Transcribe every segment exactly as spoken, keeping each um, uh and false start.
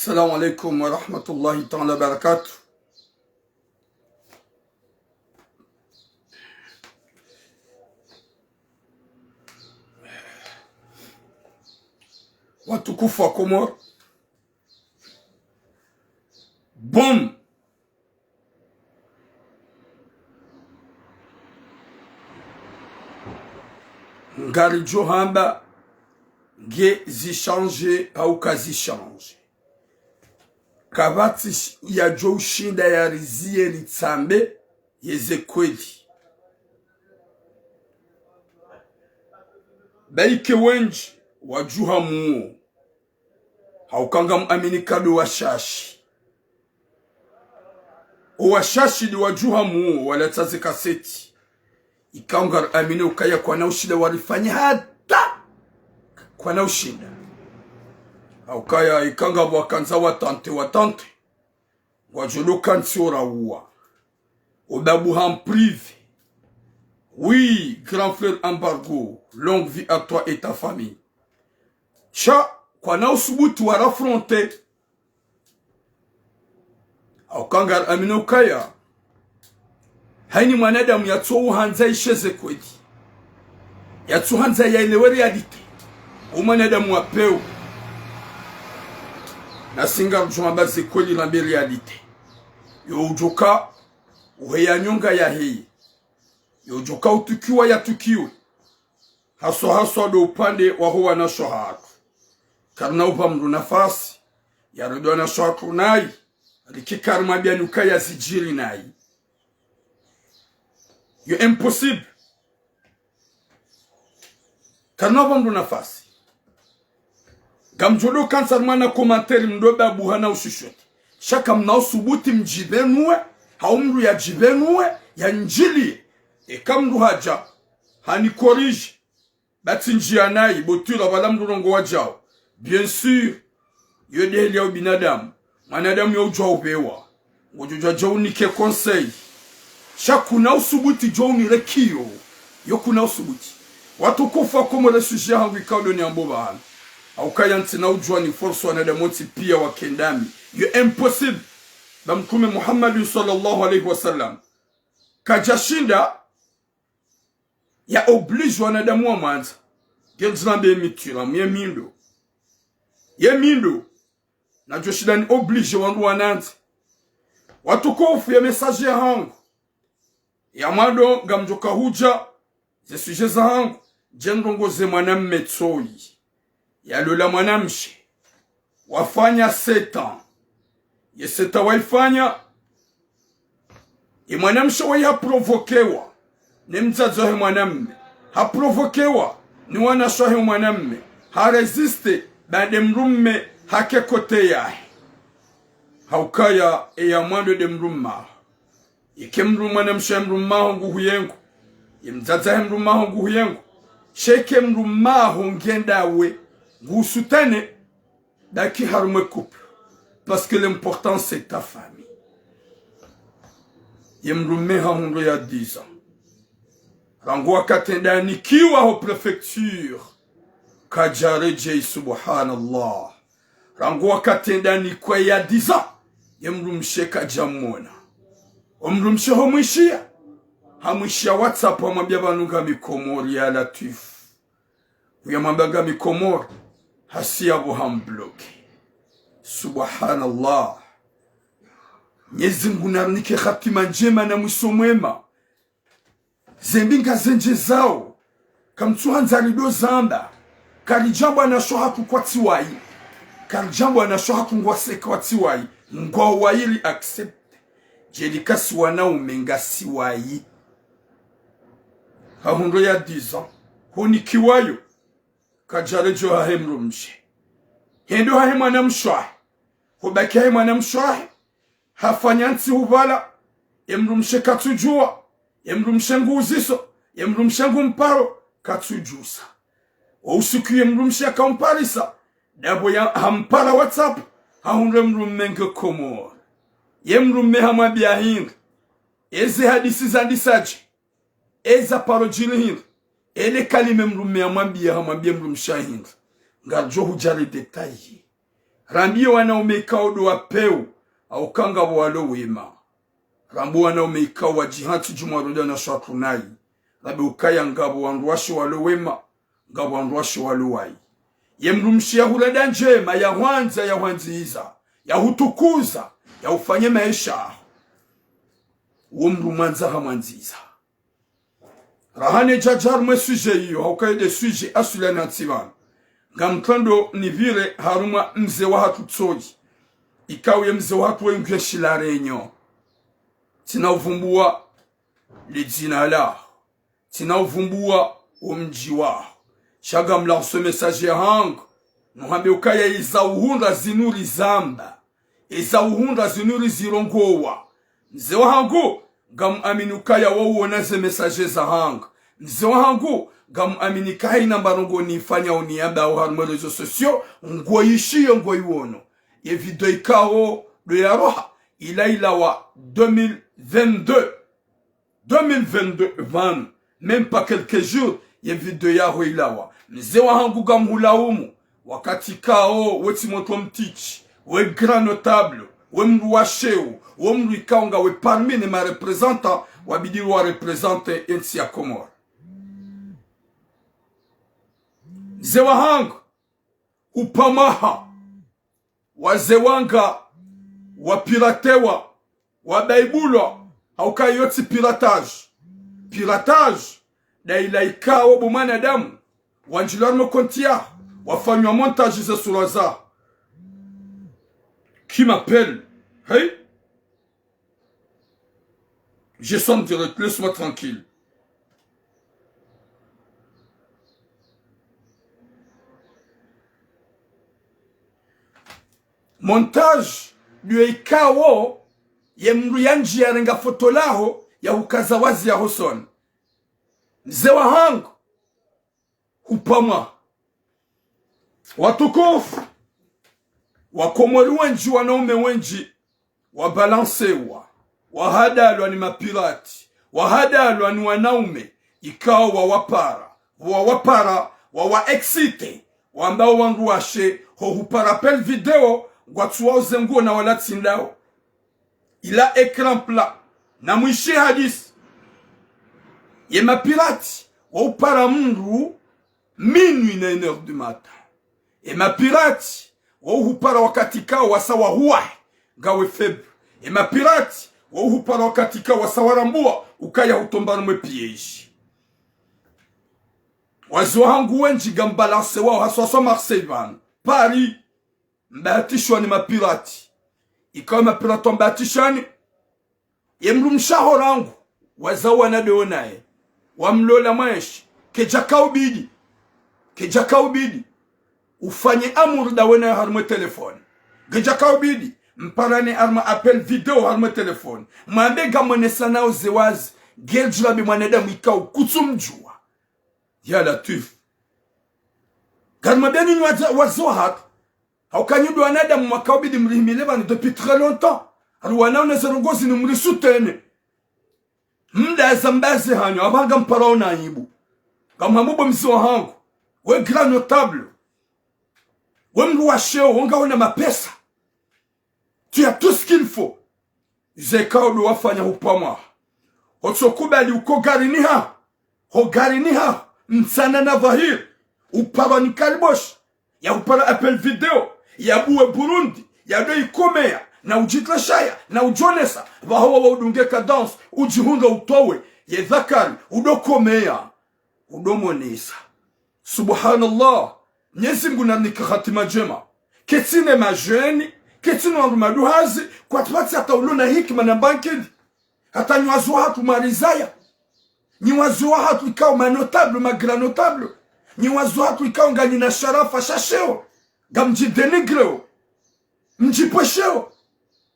السلام عليكم ورحمة الله تعالى وبركاته. Watukufu wa Komori. Boom. Ngaridjo hamba nge zishanje hau kazishanje. Kapvatsi sh-, yadjo ushinda yariziye ritsambe yeze kweli. Baike wendji wadjuha muo. Hauka ngamuamini kado washashi. O washashi ndi wadjuha muo walatsa ze kaseti. Ikao ngariamini ukaya kwana ushinda warifanye hata. Kwana ushinda. Haukaya ikao ngapvo wakandza watante, watante. Ngwadjo doka ntsi orauwa. Odabu ha en privé. Oui, grand frère Embargo, longue vie à toi et ta famille. Sha, kwana usubuti wa raffronter. Hauka ngariamini ukaya. Haini mwanadamu yatso uhandza yisheze kweli. Yatso uhandza yaelewe réalité. O mwanadamu wa pewu. Nasi ngaridjo hamba ze kweli rambe réalité. Yo udjoka uheya nyonga yaheye. Yo udjoka utukiwa yatukiwe. Haswa haswa ndo upande waho wanasho hatru. Karina upva mndru nafasi. Yaredwa wanasho hatru nayi. Rike karimwambia nuka yazidjiri nayi. Yo impossible. Karina upva mndru nafasi. Ngamdjo doka ntsi harimwa na commentaire mdo babuha na ushishote. Sha kamna usubuti mdjibenuwe, hau mndru yadjibenuwe, yandjiliye. Eka mndru hadja, hani corrige. Ba tsi ndjiya nayi, bo twila pvala mndru rongowa djao. Bien sûr, yo ndeheli ya ubinadamu. Mwanadamu yo udjuwa upewa. Ngodjo djuwa djo unike conseil. Sha kuna usubuti djo unire kiyo. Yo kuna usubuti. Watukufu wa Komori, sujet hangu ikao ndo niambo pvanu. Haukaya ntsina udjuwa ni force wanadamu wontsi pia wakendami. Yo impossible. Ba Mtrume Muhammad sallallahu alayhi wa sallam kadjashinda ya oblige wanadamu wamwandza. Nge ndzila mbe mitwila, mye mindo. Ye mindo. Nadjo shinda ni oblige wandru wanandze. Watukufu, ye message ya hangu. Ya mwando ngamdjoka hudja, ze sujet za hangu, ndje ndrongo ze mwanamme tsoyi. Yalola mwanamshe. Wafanya sept ans. Ye sept ans waifanya. Ye mwanamshe wayi haprovokewa. Ne mdzadze wahe mwanamme. Haprovokewa. Ni wanashe wahe mwanamme. Harésisté. Baada mdrumme hake côté yahe. Haukaya eya mwando nde mdrumme. Yeke mdru mwanamshe mdrumme waho nguhuyengo. Ye mdzadze wahe mdrumme waho nguhuyengo. Sha yeke mdrumme waho ngendawe. Nguhusutene. Baki harumwa ye couple. Parce que l'important, c'est ta famille. Ye mdrumme hahundru ya dix ans. Rangu wakati nda nikiwa ho préfecture. Kadjaredjei, subhanallah. Rangu wakati nda nikwa ya dix ans. Ye mdrumshe kadjamwona. O mdrumshe homwishiya. Hamwishiya WhatsApp, hamwambiya pvanu ngami Komori ya Latwifu. Uyamwambiya ngami Komori, hasiya pvo hambloke. Subhanallah. Mnyezi Mngu narinike hatima ndjema na mwiso mwema. Zembi ngazendjezao. Kamtsuhandza rido zamba. Karidjambwa na sho hatru kwatsi wayi. Karidjambwa na sho hatru ngwase kwatsi wayi. Ngwawayi ri accepte. Djeli kasi wanaume ngasi wayi. Hahundro ya dix ans. Honikiwayo. Kadjaredjo hahe mdrumshe. Hendo hahe mwanamshe wahe. Hubaki hahe mwanamshe wahe. Hafanya ntsi hupvala. Ye mdrumshe katsudjuwa. Ye mdrumshe nguziso. Ye mdrumshe ngumparo. Katsudjusa. Wo usiku ye mdrumshe yakamparisa. Dapvo ya hampara WhatsApp. Hahundre mdrume nge Komori. Ye mdrume hamwambiya hindri. Eze hadisi zandisadje. Eza paro djiri hindri. Ele kalima mdrume yamwambiya, hamwambiya mdrumshe hindri. Ngaridjo hudja ri détailler. Rambiye wanaume ikao ndo wapvewu, hauka ngapvo walo wema. Rambiye wanaume ikao wadjihantsi djumwa roda na sho hatru nayi. Rambiye ukaya ngapvo wandruwashe walo wema, ngapvo wandruwashe walo wayi. Ye mdrumshe yahurenda ndjema, yahwandza, yahwandziza, yahutukuza, yahufanye maesha yaho. Wo mdru mwandza hamwandziza. Raha ne djadja harumwa e sujet iyo, hauka ye nde sujet aswili ya nantsi pvanu. Ngamtrendo nipvire harumwa mze wahatru Tsoyi. Ikao ye mze wahatru wengi yeshila renyo. Tsina uvumbuwa le dzina laho. Tsina uvumbuwa wo mdji waho. Sha ngamlantso message yahangu. Nuhambe ukaya eza uhundra zinu rizamba. Eza uhundra zinu rizirongowa. Mze wahangu, ngamuamini ukaya wawona ze message zahangu. Mze wahangu, ngamuamini ukaya hayina mbarongo nifanyao niyambao harumwa réseaux sociaux, ngoyishiyo ngoyiwono. Ye video ikao ndo yaroha, ila ilawa deux mille vingt-deux. Deux mille vingt-deux pvanu, même pas quelques jours, ye video yaho ilawa. Mze wahangu ngamhulaumu, wakati ikao we tsi motro mtiti, we grand notable, we mdru wa sheo, we mdru ikao ngawe parmi ne ma représentants, wabidi wa représenter entsi ya Komori. Mze wahangu, hupvamwaha. Wazee wanga wapiratewa, wabaibulwa, hauka iyo tsi piratage. Piratage, nda ila ikao bo mwanadamu, wandjilwa harumwa konti yaho, wafanywa montage ze sura zaho. Qui m'appelle ? Hey ? Je suis en direct, laisse-moi tranquille. Montage, ndiyo ikao ye mdru yandjiya yarenga foto laho, yahukaza wazi yaho usoni. Mze wahangu, hupvamwa. Watukufu, Wakomori wendji, wanaume wendji, wabalansewa, wahadalwa ni mapirati, wahadalwa ni wanaume, ikao wawapara, wawapara, wawa excité, wambao wandruwashe, ho hupara appel vidéo, ngwatsuwao ze nguo na wala tsi ndawo. Ila écran plat. Namwishiye hadisi. Ye mapirati, waupara mdru minuit na une heure du matin. Ye mapirati, wauhupara wakati ikao wasa wahuwahi, ngawe faible. Ye mapirati, wauhupara wakati ikao wasa warambuwa, ukaya hutomba harumwa e piège. Wazee wahangu wendji ngambalansewawo haswa haswa Marseille pvanu. Paris, mbahatishwa ni mapirati. Ikao mapirati wambahatishani, ye mdrumshe waho rangu, wazao wana ndewo naye, wamlola mweshi, kedjaka ubidi, kedjaka ubidi, ufanye amour ndawe naye harumwa e téléphone. Kedjaka ubidi, mparane harumwa appel vidéo harumwa e téléphone. Mwambe ngamwonesanao ze wazi, ngedjulabe mwanadamu ikao kutsumdjuwa. Ya Latwif. Ngamwambiani nyinyi waza-, wazee wahatru. Hauka nyi ndo wanadamu mwaka ubidi mrihimile pvanu depuis très longtemps. Hari wanaona ze ndrongoo zinu mrisoutenir. Mda za mbazi hanyu, apvaha ngamparao na aibu. Ngamhambo bo mzee wahangu. We grand notable. We mdru wa sheo, wo ngawe na mapesa. Tu as tout ce qu'il faut. Zeka udo wafanya hupvamwa. Otsokubali uko garini ha. Ho garini ha. Mtsana na dhwahiri. Upara ni kariboshi. Ya upara appel vidéo. Ya buwe Burundi. Ya do ikomeya. Na udjitrashaya. Na udjonesa. Pvaho wa udunge cadence. Udjihundra utowe. Ye dhakari. Udo komeya. Udo monesa. Subhanallah. Mnyezi Mngu namnike hatima ndjema. Ketsina madjeni, ketsina wandru maduhazi, kwatsi pvatsi hata ulo na hikima na mbankili. Hata nyi wazee wahatru mwarizaya. Nyi wazee wahatru ikao ma notable, ma grand notable. Nyi wazee wahatru ikao nganyi na sharafa sha sheo. Ngamdji dénigreo. Mdjipvwesheo.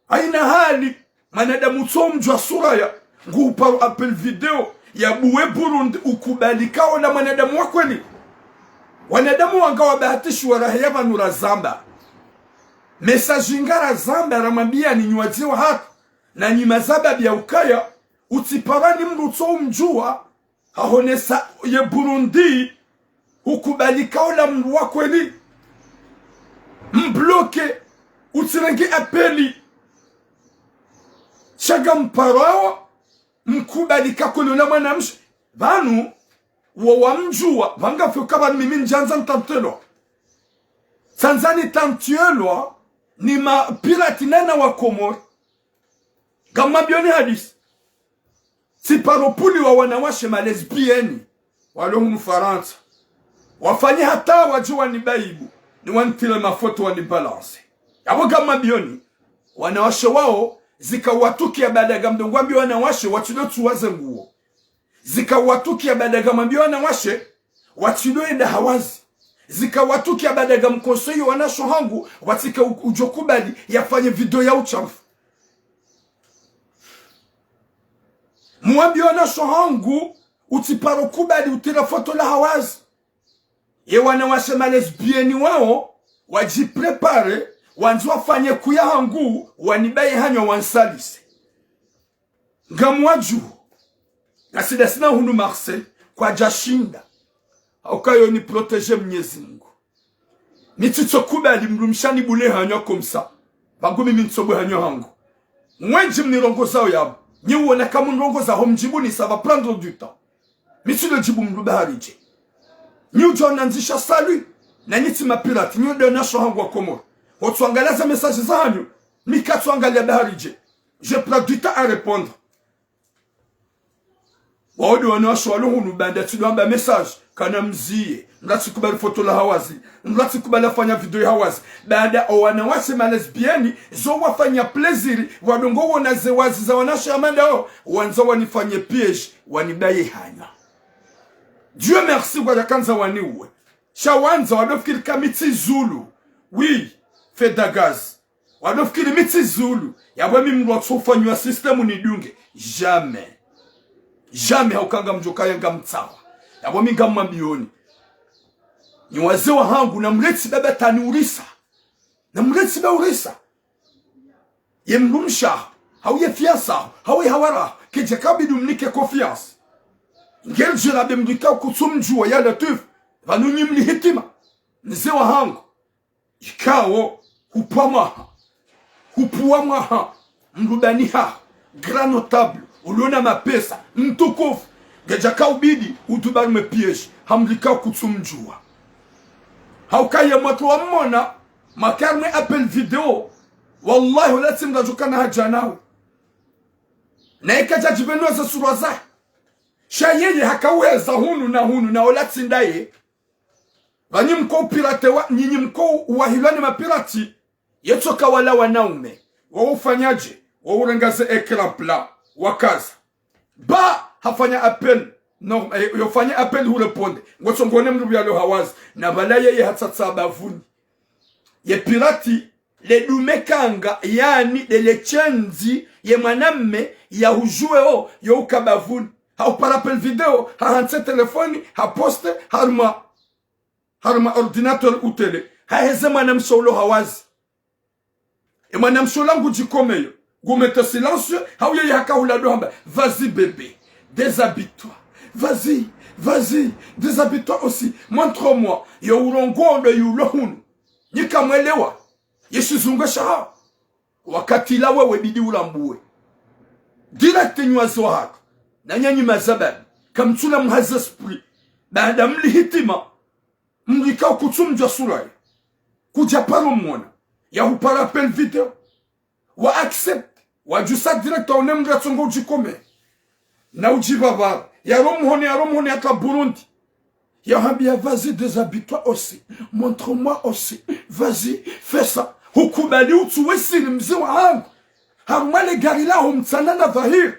Haina hali, mwanadamu tso mdjuwa sura ya, ngu uparo appel vidéo, ya buwe Burundi ukubali kaola mwanadamu wa kweli. Wanadamu wanga wabahatishiwa raheya pvanu razamba. Message nga razamba ramwambia ni nyi wazee wahatru, na nyi mazababi ya ukaya, utsipara ni mdru tso mdjuwa, hahonesa ye Burundi, hukubali kaola mdru wa kweli. Mbloke, utsirenge appel. Sha ngamparawa, mkubali kaola mwanamshe. Pvanu, wo wamdjuwa, pvanga fika pvanu mimi ndjandza ntantelwa. Tsandza nitantelwa, ni mapirati nana wa Komori. Ngamwambioni hadisi. Tsiparo pvuliwa wanawashe ma lesbiennes walo hunu Farantsa. Wafanye hata wadje wanibaibu, ni wanitrile mafoto wanibalance. Yapvo ngamwambioni, wanawashe wao, zika watukia baada ngamdjo ngwambia wanawashe, watsido tsuwa ze nguo. Zika watukia baada ngamwambia wanawashe, watsido enda hawazi. Zika watukia baada ngamkonseye wanasho hangu, watsike u-, udjo kubali yafanye vidéo ya ushafu. Mwambie wanasho hangu, utsiparo kubali utira foto la hawazi. Ye wanawashe ma lesbiennes wao, wadjiprépare, wandzi wafanye kuya hangu, wanibaye hanywa wansalise. Ngamwadjuo, ngasi dasina hunu Marseille, kwadjashinda. Hauka yo ni protéger Mnyezi Mngu. Mi tsitsokubali mdrumshe anibule hanywa comme ça. Pvangu mimi ntsobwe hanywa hangu. Mwendji mnirongozao yapvo. Nyi uona kamnirongoza ho mdjibuni, ça va prendre du temps. Mi tsido djibu mdru bahari dje. Nyi udjo nandzisha salut. Na nyi tsi mapirati, nyi udo nasho hangu wa Komori. Hotsuangalia za message zahanyu, mi katsuangalia bahari dje. Je prends du temps à répondre. Wao ndo wanawashe walo hunu baanda tsido amba message, kana mziye, mlatsikubali foto la hawazi, mlatsikubali afanya vidéo ya hawazi. Baanda o wanawashe ma lesbiennes, zo wafanya plaisir, wadongo wona ze wazi za wanawashe amanda o, wandza wanifanye piège, wanibaye hanywa. Dieu merci, wadjakandza waniuwe. Sha wandza wadofikiri ka mi tsi zulu. Oui, feu de gaz. Wadofikiri mi tsi zulu. Yapvo mi mdru watsofanywa système nidunge. Jamais. Jamais hauka ngamdjokaya ngamtsawa. Yapvo mi ngamwambioni. Nyi wazee wahangu, na mleti baba tani urisa. Na mleti ba urisa. Ye mdrumshe, hau ye fiancé, hau ye hawara, kedjaka bidi mnike confiance. Ngel djela be mdru ikao kutsumdjuwa ya Latwif, pvanu nyi mli hitima. Mzee wahangu. Ikao, hupvwa mwaha. Hupvwa mwaha. Mdru bani ha. Grand notable. Uliona mapesa. Mtukufu. Ngedjaka ubidi. Udubarume piège. Hamdru ikao kutsumdjuwa. Hauka ye mwatru wa mmona. Makarume appel vidéo. Wallahi, ola tsi mdru adjokana hadja nawe. Na ika djadjipvenua ze surwa za. Sha yeye hakauheza hunu na hunu na ola tsi ndaye. Pvanyi mko upirate wa, nyinyi mko uwahilwa ni mapirati. Yetsoka wala wanaume. Wa ufanyaje? Wa urenga ze écran plat. Wakaza. Ba hafanya appel. No, eh, yofanya appel hureponde. Ngotsongone mdru yalo hawazi. Na pvala yeye hatsatsa bavuni. Ye pirati, le dume kanga, yani, le le shenzi, ye mwanamme, ya hudjuwe o, yo uka bavuni. Haupara appel vidéo, hahantse telefoni, haposte, haruma, haruma ordinateur ou télé. Haheze mwanamshe ulo hawazi. E mwanamshe ula ngudjikomeyo. Ngumete silencieux, hau yeye hakahula do hamba. Vas-y bébé, déshabille-toi. Vas-y, vas-y, déshabille-toi aussi. Montre-moi. Yo urongoa ndo yulo hunu. Nyi kamwelewa. Ye shizungu shaha. Wakati la wewe bidi ulambuwe. Direct nywazo haka. Na nyanyi mazababi. Kamtsula mhaza esprit. Baada mlihitima. Mlika ukutsumdjwa sura ye. Kudja paro mwona. Ya hupara appel vidéo. Wa accepte. Wadjusa direct waone mndru atsongo udjikome. Na udjipvapvara. Yaro mhone, yaro mhone hata Burundi. Yahambia, vas-y, déshabille-toi aussi. Montre-moi aussi. Vas-y, fais ça. Hukubali utsuwe siri mze wahangu. Harumwa le gari laho mtsana na dhahiri.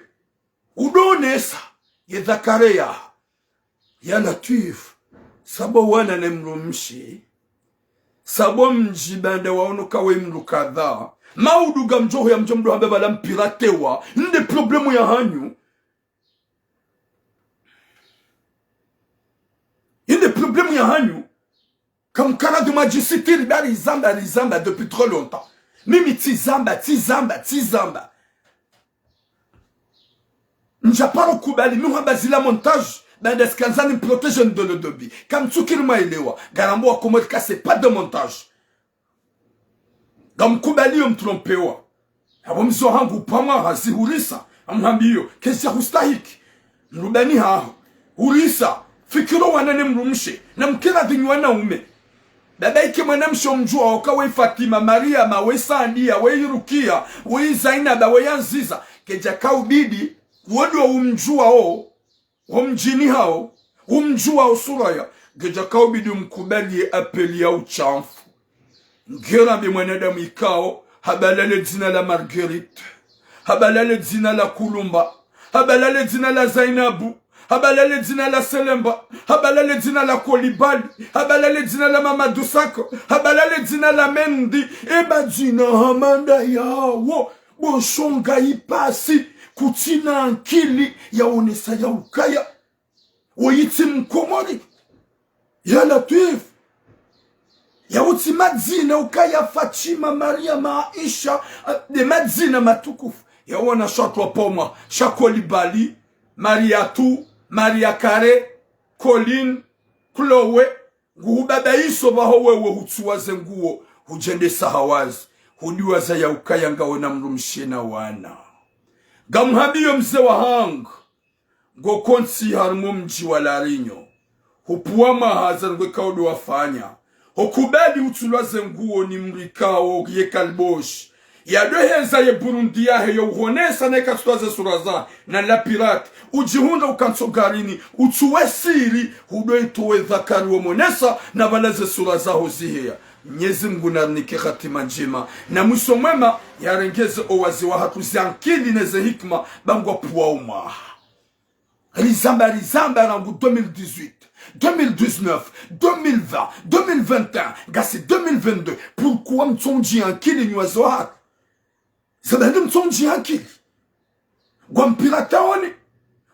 Udonesa. Ye dhakari ya. Ya Latwifu. Sabo wana ne mdrumshe. Sabo mdji baanda waono ka we mdru kadha. Maudu ngamdjo huya mdjo mdru hambe bala mpira tewa. Nde problème ya hanyu. Inde problème ya hanyu. Kamkana de mwadjisitiri ba rizamba, rizamba depuis trop longtemps. Mimi tsizamba, tsizamba, tsizamba. Ndjaparo kubali, mi hwamba zila montage, baanda tsikandza ni protégé ndolo dobi. Kamtsukiri mwaelewa, ngarambo wa Komori ka c'est pas de montage. Ngamkubaliyo mtrompewa. Abo mze wahangu pvamwa hazihurisa. Amhambiyo, kezi ya hustahiki. Mrubani haho. Hurisa. Fikiro wana ne mdrumshe. Na mkira dhinyi wanaume. Baba ike mwanamshe omdjuwa oka we Fatima, Mariama, we Sandia, we Rukia, we Zainaba, we Aziza. Kedja kaubidi, wodo umdjuwa o. Wo mdjini hawo, umdjuwa o Suraya, ngedja kaubidi umkubaliye appel ya ushamfu. Ngerambe mwanadamu ikao, habala le dzina la Marguerite, habala le dzina la Kulumba, habala le dzina la Zainabu, habala le dzina la Selemba, habala le dzina la Kolibali, habala le dzina la Mamadou Sakho, habala le dzina la Mendy, e madzina hama nda yawo. Bo shonga ipasi, kutsina ankili, yaonesa ya ukaya. Woyi tsi Mkomori. Ya Latwifu. Yawo tsi madzina ukaya Fatima, Mariama, Aisha, eh, nde madzina matukufu. Yawo na sha twa pvamwa, sha Kolibali, Mariatu, Maria Carey, Colin, Chloé, nguhubabaiso pvaho wewe hutsuwa ze nguo, hudjendesa hawazi, hudiwaza ya ukaya ngawe na mdrumshe na wana. Ngamhambiyo mze wahangu, ngo kontsi harimwa mdji wa La Réunion. Hupvuwa mahaza ngwe kaudo wafanya. Hukubali utsulwa ze nguo ni mdru ikao ye kaliboshi. Yadoheza ye Burundi yahe yo uhonesa ne katsutwa ze sura za na la pirate. Udjihundra ukantso garini, utsuwe siri, hudo itowe dhakari wo monesa, na pvala ze sura zaho ziheya. Mnyezi Mngu narinike hatima ndjema. Na mwiso mwema, yarengeze owaze wahatru ze ankili ne ze hikima, ba ngwapvuwa umaha. Rizamba, rizamba rangu deux mille dix-huit, deux mille dix-neuf, deux mille vingt, deux mille vingt et un, ngasi deux mille vingt-deux. Pourquoi mtsondji ankili nywazo hatru? Zabandi mtsondji ankili. Ngwampira taoni.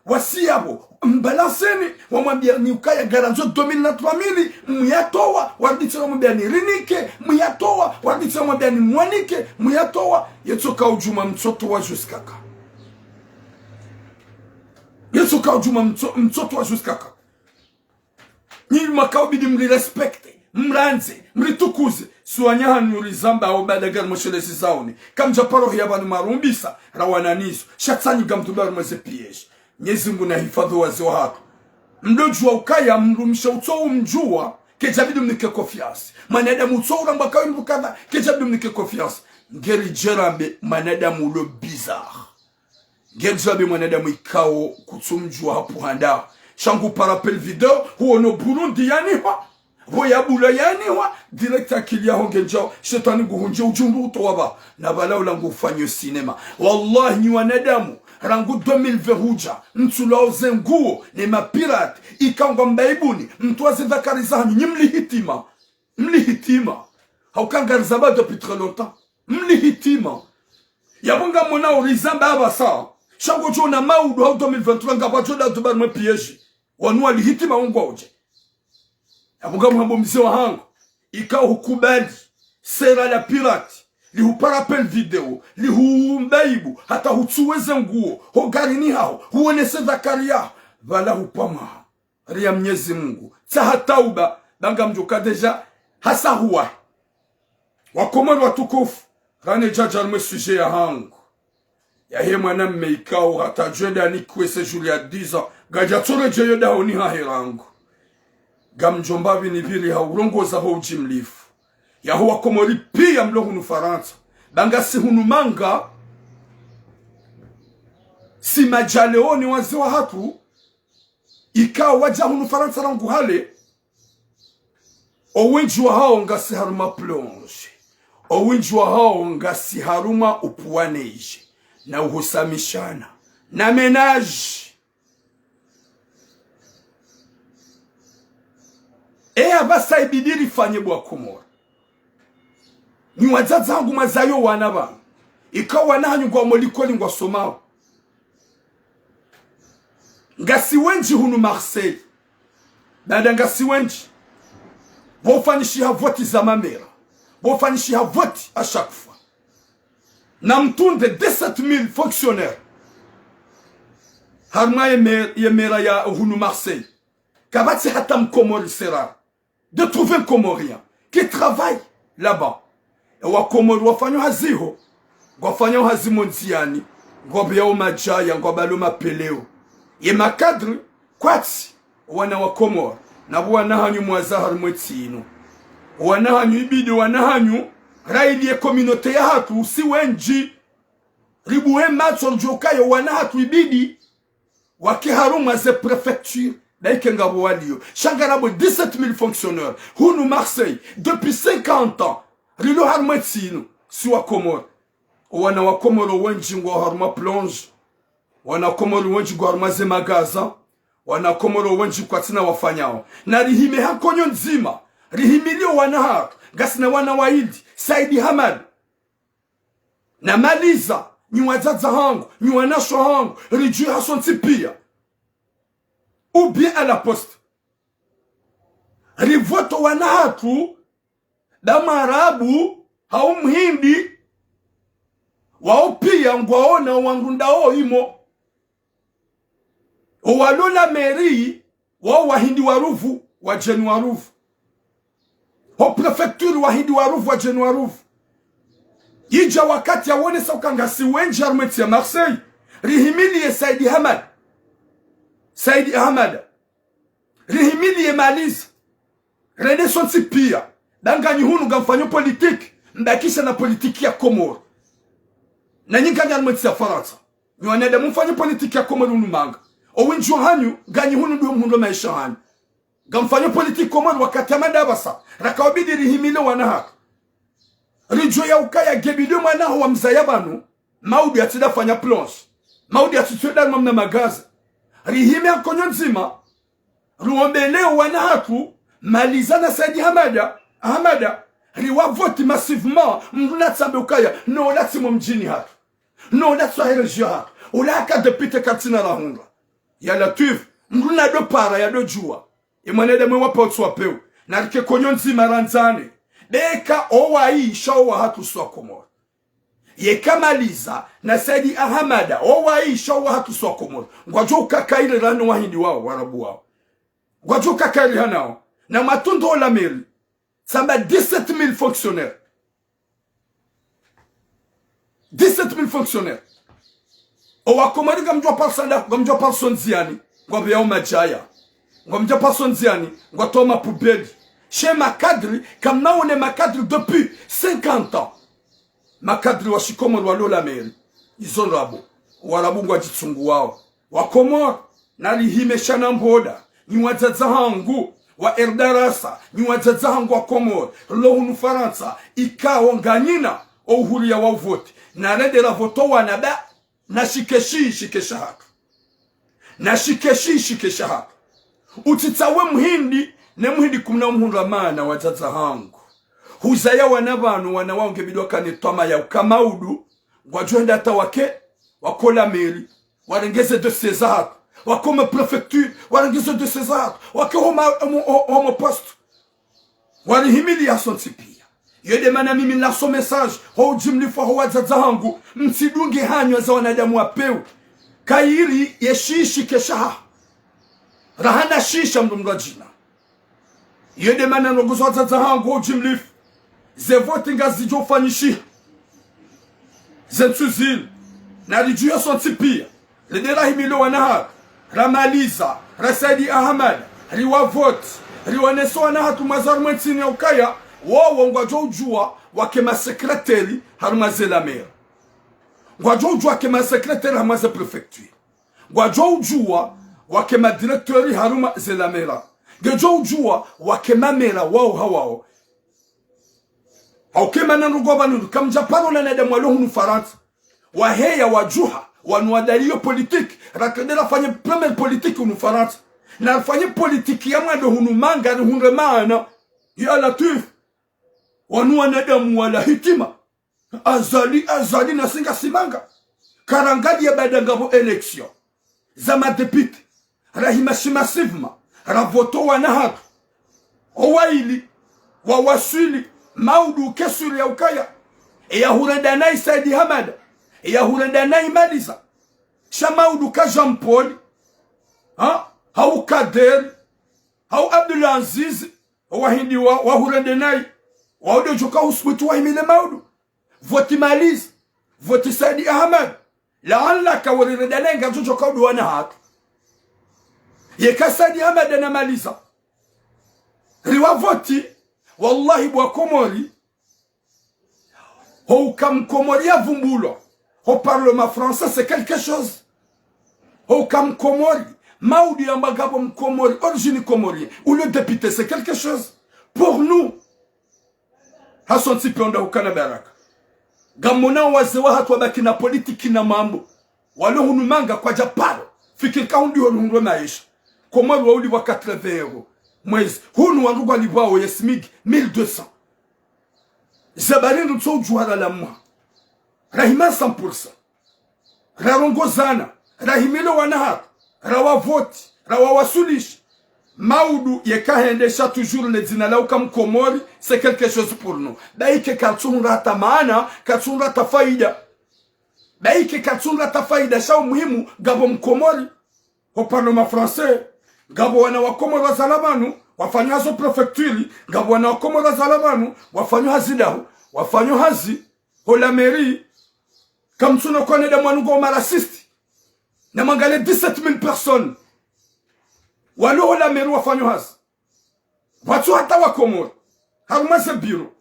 Wasi yabo. Mbalanseni. Wamwambia ni ukaya ngarandzo deux mille na trois mille. Muyatowa. Wanditse wamwambia ni rinike. Muyatowa. Wanditse wamwambia ni mwanike. Muyatowa. Yetsoka udjuma mtsoto wa juskaka. Yetsoka udjuma mtso-, mtsoto wa juskaka. Nyi makaubidi mri respecte, mrandze, mritukuze. Suwanya hanyu rizamba au baada gari moshelezi zaoni. Kamdja paro hiya pvanu marumbisa, rawana nizo. Sha tsanyi ngamtuba rumweze piège. Mnyezi Mngu nahifadhwi waze wahatru. Mdodjuwa ukaya mdrumshe utso umdjuwa, kedjabidi mnike confiance. Mwanadamu utso uramba kawi mdru kadha, kedjabidi mnike confiance. Ngeri djerambe mwanadamu ulo bizarre. Ngedjabidi mwanadamu ikao kutsumdjuwa hapvo handa. Sha ngu para appel vidéo, huono Burundi yanihwa. Pvo yabula yanihwa, direct akili yaho ngendjao, shetwani nguhundje udjundu utowa pva. Na pvala ula ngufanyo cinéma. Wallahi nyi wanadamu, rangu deux mille vingt hudja, mtsulwao ze nguo, ne mapirate, ikao ngwambaibuni, mtwaze dhakari zahanyu, nyi mlihitima. Mlihitima. Hauka ngarizamba depuis très longtemps. Mlihitima. Yapvo ngamwona urizamba apvasa. Sha ngodjo ona maudu hau deux mille vingt-trois ngapvadjo da duba mwe piège. Wanu walihitima ungwa udje. Yapvo ngamwambo mze wahangu. Ikao hukubali. Sera la pirate. Lihupara appel vidéo. Lihumbaibu. Hata hutsuwe ze nguo. Ho garini haho. Huonese dhakari yaho. Pvala hupvamwa. Riya Mnyezi Mngu. Tsaha tauba, ba ngamdjoka déjà hasa huwahi. Wakomori watukufu, Rane djadja harimwe sujet yahangu. Yahe mwanamme ikao hata djwenda ni kwese juli ya dix ans. Ngadja tsoredjeyo dahoni hahe rangu. Ngamdjomba pvini pvili ha urongoza ho udjimlifu. Yaho wakomori pia mlo hunu Farantsa. Ba ngasi hunu manga. Si madjaleoni wazee wahatru. Ikao wadja hunu Farantsa rangu hale. Owendji wahao ngasi harumwa plonge. Owendji wahao ngasi harumwa upvuwa neige. Na uhusamishana. Na ménage. Eya pvasa ibidi rifanye bo wakomori. Nyi wadzadze hangu mwazayo wana pvanu. Ikao wana hanyu ngwao mo likoli ngwasomao. Ngasi wendji hunu Marseille. Dada ngasi wendji. Pvofanyishiha voti za mamera. Pvofanyishiha voti à chaque fois. Na mtunde dix-sept mille fonctionnaires. Harumwa ye me-, ye mera ya hunu Marseille. Kapvatsi hata mkomori sera. De trouver un Comorien qui travaille là-bas. E wakomori wafanyao hazi ho, ngwafanyao hazi mo ndziani, ngwapveyao madjaya, ngwapvalo mapveleo. Ye makadri, kwatsi, wana wakomori, na pvo wana hanyu mwaza harumwe ntsi inu. Wana hanyu ibidi, wana hanyu, raili ye communauté yahatru, si wendji. Ribuwe matso ridjuwe ukaya wana hatru ibidi wake harumwa ze préfecture, dayike ngapvo waliyo. Sha ngarapvo dix-sept mille fonctionnaires. Hunu Marseille, depuis cinquante ans, rilo harumwe ntsi inu, si wakomori. Wana wakomori wendji ngwao harumwa plonge. Wana wakomori wendji ngwao harumwa ze magaza. Wana wakomori wendji kwatsina wafanyao. Na rihime ha nkonyo ndzima. Rihimiliyo wana hatru. Ngasina wana waili. Saidi Hamada. Na Maliza, nyi wadzadze hangu, nyi wanashe hangu, ridjuwe hasontsi pia. Ou bien à la poste. Rivoto wana hatru, da Mwarabu, hau Mhindi, wao pia ngwaona wandru ndao imo. Owalo la mairie, wao Wahindi wa ruvu, wadjeni wa ruvu. Ho préfecture Wahindi wa ruvu, wadjeni wa ruvu. Idja wakati yawonesa uka ngasi wendji harumwe ntsi ya Marseille. Rihimiliye Saidi Hamada. Saidi Ahamada. Rihimiliye Maliza. Rende sontsi pia. Da nganyi hunu ngamfanyo politique. Mbakisha na politique ya Komori. Na nyi nganyi harumwe ntsi ya Farantsa. Nyi wanadamu mfanye politique ya Komori hunu manga. Owendji wahanyu, nganyi hunu ndo mhundro maesha hanyu. Ngamfanyo politique Komori wakati Hamada apvasa. Raka wabidi rihimile wana hatru. Ridjuwe ya ukaya ngebidi mwana haho wamzaya pvanu. Maudu yatsida fanya plonge. Maudu yatsitsweda mna magaza. Rihime ha nkonyo ndzima. Ruombeleo wana hatru. Maliza na Saidi Hamada. Hamada. Riwavoti massivement. Mndru natsambe ukaya. No latsi mo mdjini hatru. No latsi wa he région hatru. Ula haka député katsina rahundra. Ya Latwifu. Mndru nado para yado djuwa. Ye mwanadamu wapvao tsi wapvewu. Narike nkonyo ndzima randzane. Beka owaisha owahatru si wakomori. Yeka Maliza na Saidi Ahamada, owaisha owahatru si wakomori. Ngwadjo ukakairi rano Wahindi wao, Warabu wao. Ngwadjo ukakairi hanao. Na matundo ola mairie. Tsamba dix-sept mille fonctionnaires. Dix-sept mille fonctionnaires. Owakomori ngamdjo waparo sanda, ngamdjo waparo so ndziani, ngwapveyao madjaya. Ngamdjo waparo so ndziani, ngwatoao mapoubelle. She makadri, kamna wone makadri depuis cinquante ans. Makadri wa shikomori walo la mairie. Izo ndrabo. Warabu ngwadjitsunguwao. Wakomori, narihime shana mboda, nyi wadzadze hangu, wa erdarasa, nyi wadzadze hangu wa Komori, rilo hunu Farantsa, ikao nganyina, o uhuriya wa uvoti, narende ravoto wana ba, na shike shishi kesha hatru. Na shike shishi kesha hatru. Utsitsawe Mhindi, ne Mhindi kumna umhundra mana wadzadze hangu. Huzaya wana pvanu, wana wao ngebidi wakane twamaya uka maudu, ngwadjo henda hata wake, wake ola mairie, warenge ze dossier zahatru, wake oma préfecture, warenge ze dossier zahatru, wake homa, homo, ho-, homo poste. Warihimiliya sontsi pia. Yo de mana mimi nlaso message, ho udjimlifu ho wadzadze hangu, mtsidunge hanywa za wanadamu wapvewu. Kairi ye shishi kesha ha. Raha na shisha mndru mndru adjina. Iyo de mana nrongozo wadzadze hangu ho udjimlifu. Ze voti ngazidjo fanyishiha. Ze ntsu zili, naridjuwe sontsi piya, rende rahimile wana hatru, ramaliza, ra Saidi Ahamada, riwavoti, rionese wana hatru mwaza harumwa entsi inu ya ukaya, wowo ngwadjo udjuwa wake ma secrétaire harumwa ze la mairie. Ngwadjo udjuwa wake ma secrétaire harumwa ze préfecture. Ngwadjo udjuwa wake ma directeur harumwa ze la mairie. Ngedjo udjuwa wake ma maire wawo ha wawo. Hauka mana ndrongo pvanu, kamdja paro wanadamu walo hunu Farantsa. Waheya wadjuha, wanu wadaliyo politique, ratrende rafanye première politique hunu Farantsa. Na rafanye politique ya mwando hunu manga rihundre maana. Ya Latwif, wanu wanadamu wala hitima. Azali, Azali na singa simanga. Karangaliya baada ngapvo élection za ma député, rahima shima sivma, ravoto wana hatru. Owaili, wawaswili, Maudu ke sûr ya ukaya, eya hurenda nayi Saidi Hamada, eya hurenda nayi Maliza. Sha Maudu ka Jean Paul, ha? Hau Kader, hau Abdul Aziz, owahindi wa, wahurende nayi, waudo djoka uswitu wahimile Maudu. Voti Maliza, voti Saidi Ahamada. Laanla ka wori renda nayi ngwadjo djoka udo wana hatru. Yeka Saidi Ahamada na Maliza, riwavoti, wallahi bo wa Komori, hauka Mkomori yavumbulwa ho Parlement français, c'est quelque chose. Hauka Mkomori, Maudu yamba ngapvo Mkomori, origine comorienne, ou le député, c'est quelque chose. Pour nous, hasontsi piya ndo hukana baraka. Ngamwonao wazee wahatru wabaki na politique na mambo. Walo hunu manga kwadja paro fikiri ka hundri hunu hundre maesha. Komori waulipvwa quatre-vingts euros mwezi. Hunu wandru ngwalipvwao ye SMIC mille deux cents. Zabari ndo ntso udjuwa ralamwa. Rahima cent pour cent. Rarongozana, rahimile wana hatru, rawavoti, rawawaswilisha. Maudu yeka hendesha toujours ne dzina la uka Mkomori, c'est quelque chose pour nous. Ba ike katsuhundra hata maana, katsuhundra hata faida. Ba ike katsuhundra hata faida, sha umuhimu ngapvo Mkomori. Ho Parlement français, ngapvo wana wa Komori wazalwa pvanu, wafanyao hazi ho préfecture, ngapvo wana wa Komori wazalwa pvanu, wafanyao hazi daho, wafanyao hazi ho la mairie. Kamtsuno kone da mwanu ngo ma raciste. Na mwangalie dix-sept mille personnes walo ho la mairie wafanyao hazi. Pvatsu hata wa Komori harumwa ze bureau.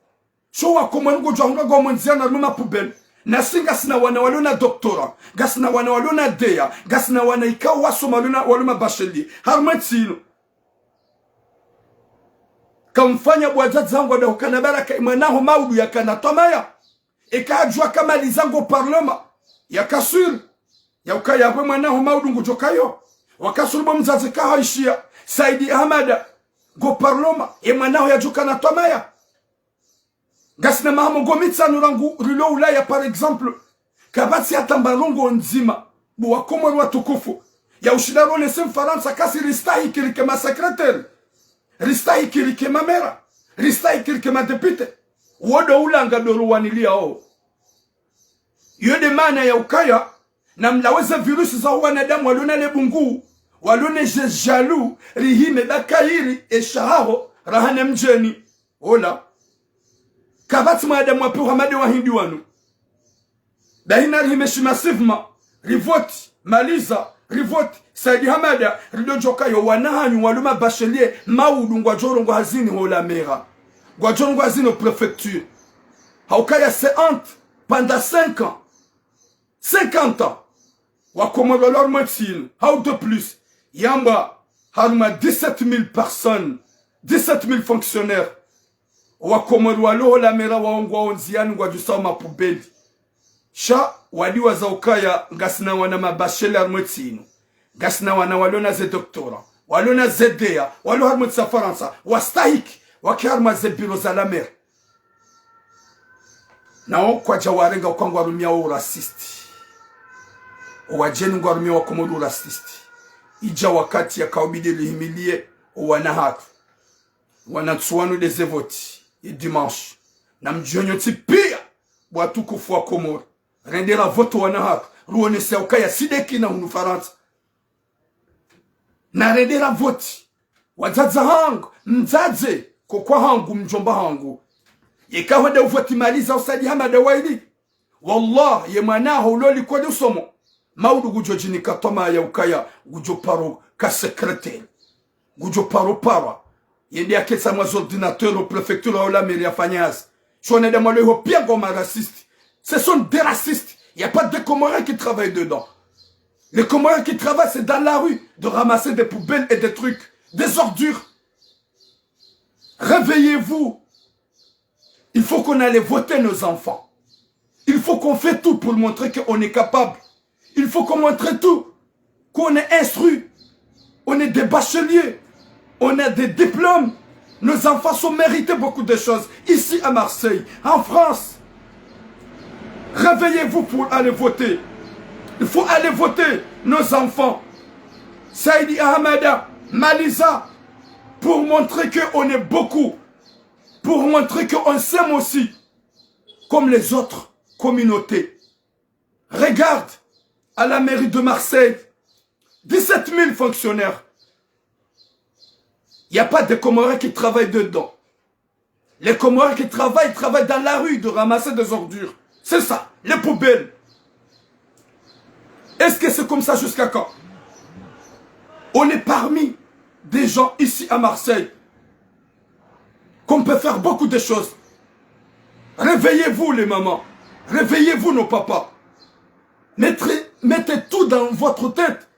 Sho wa Komori ngodjo hundra ngwao mwendziano harumwa ma poubelle. Nasi ngasina wana walo na doctorat, ngasina wana walo na D E A, ngasina wana ikao wasoma walo na, walo ma bachelier harumwa entsi inu. Kamfanya bo wadzadze hangu wada hukana baraka, ye mwana haho Maudu yakana twamaya. Eka hadjuwa ka Maliza ngo Parlement, yaka sûr ya ukaya pvo ye mwana haho Maudu ngudjo kayo. Waka sûr bo mdzadze ka haishiya Saidi Ahamada ngo Parlement, ye mwana haho yadjo kana twamaya. Ngasina maha mengo mitsanu rangu rilo Ulaya, par exemple. Kapvatsi hata mba ndrongoo ndzima, bo wa Komori watukufu, ya ushinda ronese Mfarantsa ka si ristahiki rike ma secrétaire, ristahiki rike ma maire, ristahiki rike ma député. Wo ndo ulanga ndo ruwaniliyao. Iyo nde maana ya ukaya, namlawe ze virus za wanadamu walo na le bungu, walo ne ze jaloux, rihime ba kayiri esha haho, rahane mdjeni. Ola. Kapvatsi mwanadamu wa piya hama nde wahindi wanu. Bahi narihime shima sivma, rivoti Maliza, rivoti Saidi Ahamada, rido djoka yo wana hanyu walo ma bachelier, Maudu ngwadjo rongoa hazini ho la mairie, ngwadjo rongoa hazini ho préfecture. Haukaya c'est honte, pendant cinq ans, cinquante ans, wa Komori walo harumwa entsi inu, hau de plus, yamba harumwa dix-sept mille personnes, dix-sept mille fonctionnaires, wa Komori walo ho la mairie wawo ngwao ndziani ngwadjusao ma poubelle. Sha wadiwaza ukaya ngasina wana ma bachelier harumwa entsi inu, ngasina wana walo na ze doctorat, walo na ze D E A, walo harumwa entsi ya Farantsa, wastahiki wake harumwa ze bureau za la mairie. Nawo kwadja warenga uka ngwarumiao u raciste. Owadjeni ngwarumiao wa Komori u raciste. Idja wakati yaka ubidi rihimiliye owana hatru. Wana ntsu wanu nde ze voti ye dimanche. Namdjihonyo ntsi piya, bo watukufu wa Komori. Rende ravoto wana hatru, ruonese ukaya si nde kina hunu Farantsa. Narende ravoti. Wadzadze hangu, mdzadze, koko hangu, mdjomba hangu. Yeka hwenda uvoti Maliza, Saidi Ahamada waili. Wallah, ye mwana haho ulo likoli usomo. Maudu ngudjo djinika twamaa ya ukaya ngudjo paro ka secrétaire. Ngudjo paro parwa. Yende yaketsa mwa ordinateur au préfecture au la mairie ya fanya hazi. Sho wanadamu walo iho pia ngo ma racistes. Ce sont des racistes. Il y a pas de Comoriens qui travaillent dedans. Les Comoriens qui travaillent, c'est dans la rue, de ramasser des poubelles et des trucs, des ordures. Réveillez-vous. Il faut qu'on aille voter nos enfants. Il faut qu'on fait tout pour montrer qu'on est capable. Il faut qu'on montre tout, qu'on est instruit. On est des bacheliers. On a des diplômes. Nos enfants sont mérités beaucoup de choses. Ici à Marseille, en France. Réveillez-vous pour aller voter. Il faut aller voter nos enfants. Saïdi Ahamada, Maliza, pour montrer qu'on est beaucoup. Pour montrer qu'on s'aime aussi, comme les autres communautés. Regarde, à la mairie de Marseille, dix-sept mille fonctionnaires. Il n'y a pas de Comoriens qui travaillent dedans. Les Comoriens qui travaillent, travaillent dans la rue de ramasser des ordures. C'est ça, les poubelles. Est-ce que c'est comme ça jusqu'à quand ? On est parmi des gens ici à Marseille qu'on peut faire beaucoup de choses. Réveillez-vous les mamans, réveillez-vous nos papas. Mettez, mettez tout dans votre tête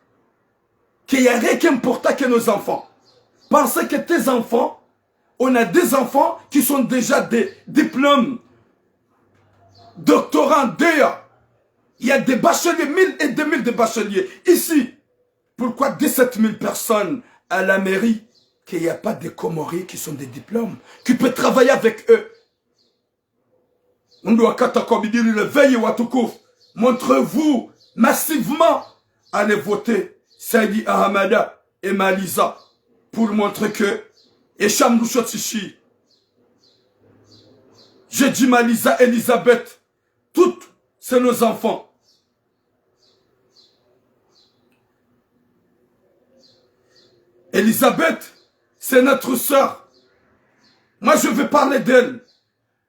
qu'il n'y a rien qui est important que nos enfants. Parce que tes enfants, on a des enfants qui sont déjà des diplômes, doctorants, D E A. Il y a des bacheliers, mille et deux mille de bacheliers ici. Pourquoi dix-sept mille personnes à la mairie qu'il n'y a pas de Comoriens qui sont des diplômes, qui peut travailler avec eux ? Ndo wakati wa kubadili réveil watukufu. Montrez-vous massivement, allez voter Saïdi Ahamada et Maliza pour montrer que, et Shamrusho Tishi. Je dis Maliza, Elisabeth, toutes, c'est nos enfants. Elisabeth, c'est notre sœur. Moi, je vais parler d'elle.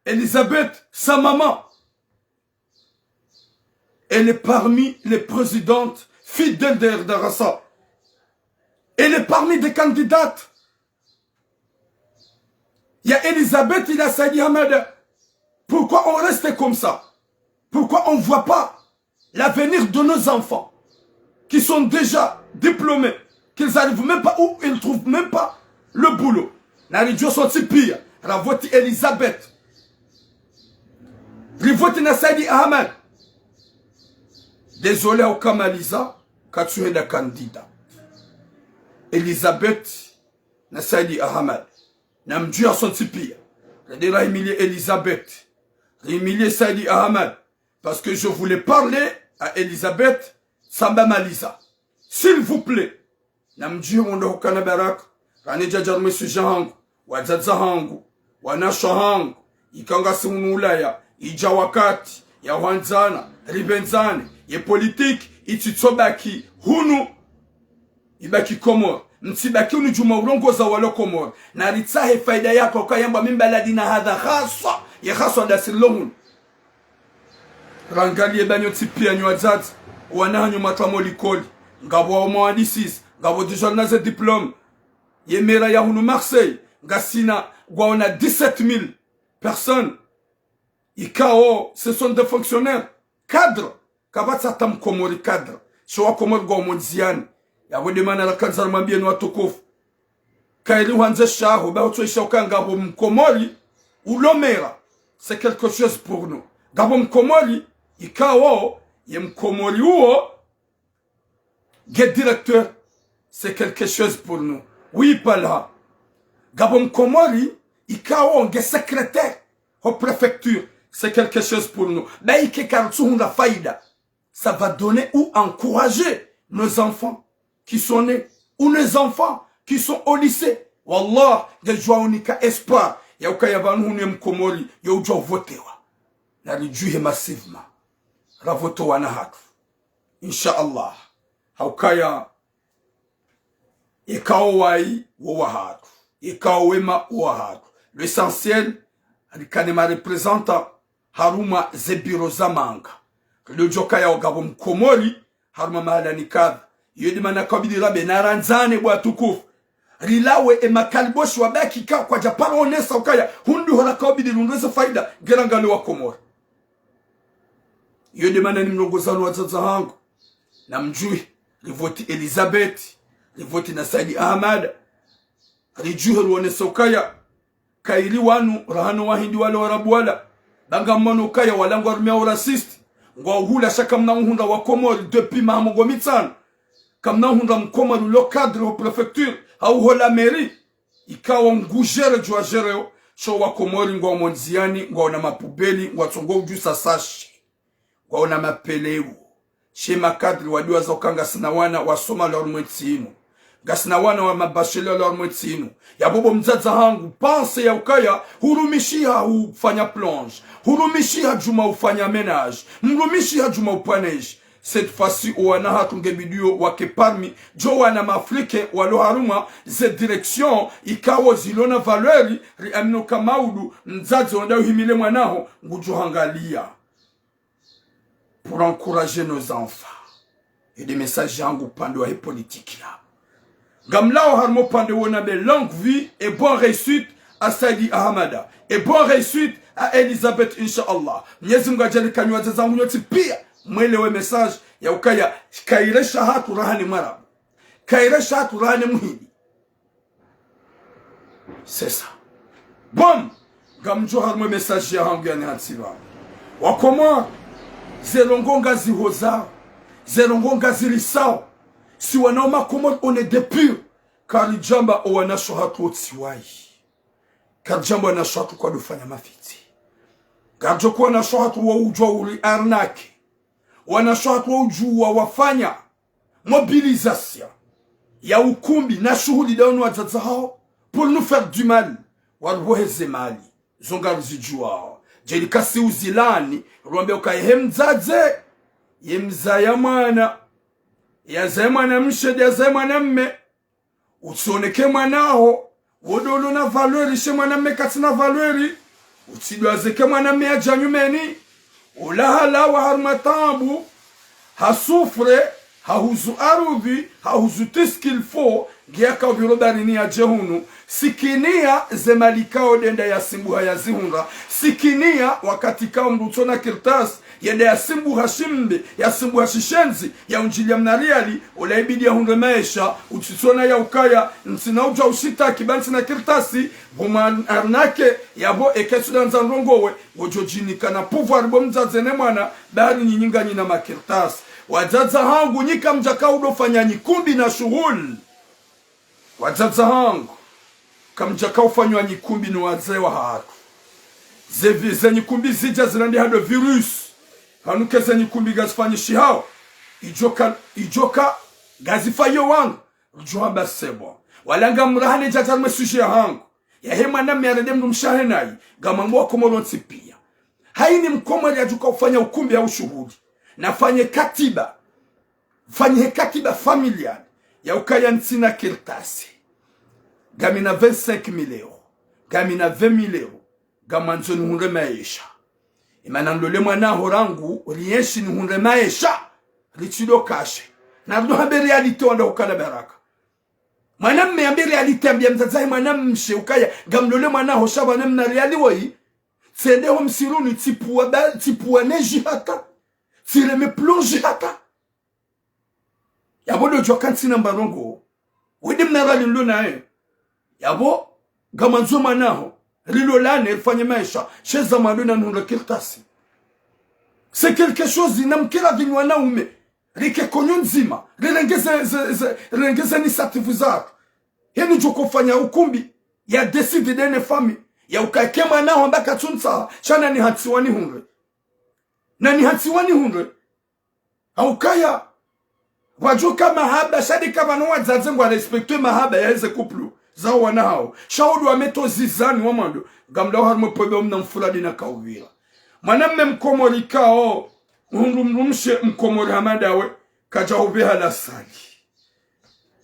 Elisabeth, sa maman, elle est parmi les présidentes fidèles de R D R S A. Elle est parmi des candidates. Il y a Elisabeth, il y a Saïdi Ahamada. Pourquoi on reste comme ça ? Pourquoi on ne voit pas l'avenir de nos enfants qui sont déjà diplômés, qu'ils n'arrivent même pas ou ils ne trouvent même pas le boulot ? Naridjo sontsi pia, ravoti Elisabeth. Rivoti na Saïdi Ahamada. Désolé, au Kamaliza, katsuhenda candidat. Elisabeth na Saïdi Ahamada. Namdjuwa sontsi pia. Rende rahimiliye Elisabeth. Rihimiliye Saïdi Ahamada. Parce que je voulais parler à Elisabeth, samba Maliza. S'il vous plaît. Namdjuwa ndo hukana baraka. Rane djadja rumwe sudja hangu, wadzadze hangu, wanashe hangu, ikao ngasi hunu Ulaya, idja wakati ya hwandzana, ripvendzane, ye politiki, itsitsobaki hunu, ibaki Komori. Mtsibaki hunu djuma urongoza walo Komori. Naritsahe faida yako, kayambwa min baladina hadha khaswa, ye khaswa ndasi rilo hunu. Rangaliye ba nyontsi pia nyi wadzadze, wana hanyu mwatwao likoli, ngapvo wao mwawadisizi, ngapvo déjà rina ze diplôme. Ye mera ya hunu Marseille, ngasina ngwaona dix-sept mille personnes. Ikao, ce sont des fonctionnaires, cadres. Kapvatsi hata mkomori cadre. Sho wakomori ngwao mondziani. Yapvo nde mana rakandza rimwambiyeni watukufu. Kayiri hwandze shaho, ba hutsoisha uka ngapvo mkomori ulo mera. C'est quelque chose pour nous. Ngapvo mkomori, ikao, ye mkomori uwo, nge directeur, c'est quelque chose pour nous. Oui, pvala. Ngapvo mkomori, ikao, nge secrétaire, ho préfecture, c'est quelque chose pour nous. Ba ike karitsuhundra faida. Ça va donner ou encourager nos enfants qui sont nés, ou nos enfants qui sont au lycée. Wallah, ngedjo unika espoir ya ukaya pvanu hunu ye mkomori, yo udjo votewa. Naridjuhe massivement. Ravote wana hatru. Insha Allah. Haukaya, ikao wayi wo wahatru. Ikao wema wo wahatru. L'essentiel, rikane ma représentants harumwa ze biro za manga. Ridjo kaya wagabo mkomori harumwa mahala ni kadha. Iyo de mana kabidi rabe na randzane bo watukufu. Rilawe e makaliboshi wabaki ka kwadja paro onesa ukaya hundru hora kabidi rundreze faida ngerangale wakomori. Iyo de mana nimrongoza no wadzadze hangu. Namdjuhe, rivoti Elisabeth, rivoti na Saidi Ahamada. Ridjuhe ruonesa ukaya kayiri wanu rahana wahindi wala warabu wala. Ba ngamwono ukaya wala ngwarumia u raciste. Ngwauhula sha kamna uhundra wakomori depuis maha mengo mitsanu. Kamna uhundra mkomori ulo cadre ho préfecture, hau ho la mairie. Ikao ngudjere djuwa djereo, sho wakomori ngwao mondziani, ngwaona mapubeli, ngwatsongo udjusa sashe. Ngwaona mapeleo. She makadri wadiwaza uka ngasina wana wasoma lo harumwa entsi inu. Ngasina wana wa mabachelier lo harumwa entsi inu. Yapvo bo mdzadze hangu, pense ya ukaya, hurumishiha hufanya plonge. Hurumishiha djuma hufanya ménage. Mrumishiha djuma hupva neige. Cette fois-ci, owana hatru nge bidi yo wake parmi djo wana ma Africains walo harumwa ze direction ikao zilo na valeur, riamino ka maudu, mdzadze wenda uhimile mwanaho, ngudjo hangalia. Pour encourager nos enfants. Iyo de message yangu upande wahe politique ya. Ngamlao harumwa upande wona be longue vie et bonne réussite à Saidi Ahamada. Et bonne réussite à Elisabeth, insha Allah. Mnyezi Mungu adjaanli ka nyi wadzadze hangu nyontsi pia mwelewe message ya ukaya kayiri sha hatru rahana mwarabu. Kayiri sha hatru rahana muhindi. C'est ça. Bon, ngamdjo harumwa e message ya hangu yani hantsi pvanu. Wakomori, ze ndrongoo ngazihoza, ze ndrongoo ngazirisao. Si wana wa makomori, on est des purs. Karidjamba owanashe hatru wontsi wayi. Karidjamba owanashe hatru kwadofanya mafitsi. Ngaridjo ko owanashe hatru waudjuwa uri arnaquer. Owanashe hatru waudjuwa wafanya mobilisation ya ukumbi na shuhuli dahoni wadzadze hao, pour nous faire du mal, warivoheze mali. Zo ngarizidjuwao. Djeli kasi uzilani, rwambe ukaya he mdzadze, ye mzaya mwana, yazaya mwana mshe, yazaya mwana mme. Utsoneke mwanaho, wo de ulo na valeur, she mwana mme katsina valeur. Utsidwaze ke mwana mme yadja nyumeni. Ola halawa harumwa taabu, ha souffre, hahuzu arudhi, hahuzu tout ce qu'il faut, ngiya ka uviro barini yadje hunu. Sikiniya ze mali kao de nda yasimbuha yazihundra. Sikiniya wakati kao mndru utsona kartasi, yende yasimbuha shimbe, yasimbuha shishenzi, yaundjilia mna riali, ola ibidi yahundre maesha, utsitsona ya ukaya, ntsina udjuwa ushitaki, ba ntsina kartasi, pvo mwa arnaquer, yapvo eka tsu dandza ndrongowe, ngodjo djinika na pouvoir bo mdzadze ne mwana, bari nyinyi nganyina makartasi. Wadzadze hangu, nyi kamdjaka udofanya nyikumbi na shuhuli. Wadzadze hangu, kamdjaka ufanywa nyikumbi no wadzee wahatru. Ze vi-, ze nyikumbi zidja zilandiha de virus. Pvanu ke ze nyikumbi ngazifanyishihao. Idjoka, idjoka, ngazifayo wangu. Ridjo hamba c'est bon. Wala ngamrahane djadja harumwa e sujet ya hangu. Yahe mwana mme yarende mndru mshe wahe nayi. Ngamwambo wakomori wontsi pia. Hayini mkomori yadjuka ufanya ukumbi ya ushuhuli. Nafanye katiba. Fanyihe katiba familiale ya ukaya ntsina kartasi. Ngamina vingt-cinq mille euros. Ngamina vingt mille euros. Ngamwandzo nihundre maesha. Imana nilole mwanaho rangu, rienshi nihundre maesha. Ritsido cacher. Na rido hambe réalité wanda hukana baraka. Mwana mme yambe réalité, yambia mdzadze wahe mwana mshe ukaya, ngamlole mwanaho sha pvanu mna riali woyi. Tsende ho msiruni, tsipvuwa ba-, tsipvuwa neige hata. Tsireme plonge hata. Yapvo dodjo ka ntsina mba ndrongo. Wede mna riali nilo naye. Yapvo, ngamwandzo mwanaho. Rilolane, rifanye maesha. She za mwando na nihundre kartasi. C'est quelque chose, na mkira vinyi wanaume. Rike konyo ndzima. Rirenge ze, ze, ze, rirenge ze initiative zahatru. Heni djoko fanya ukumbi. Ya décider de ne famille. Ya ukaya ke mwanaho amba katsuntsaha. Sha nani hantsi wanihundre. Nani hantsi wanihundre. Haukaya, wadjuka mahaba, sha de ka pvanu wadzadze ngwa respecter mahaba ya eze couple, za wana hao. Sha udu wa meto zizani wa mwando, ngamlao harumwa pwebe omna mfuladi na kauvira. Mwana mme mkomori kao, uhundru mndru mshe mkomori hama ndawe, kadja hubeha la sali.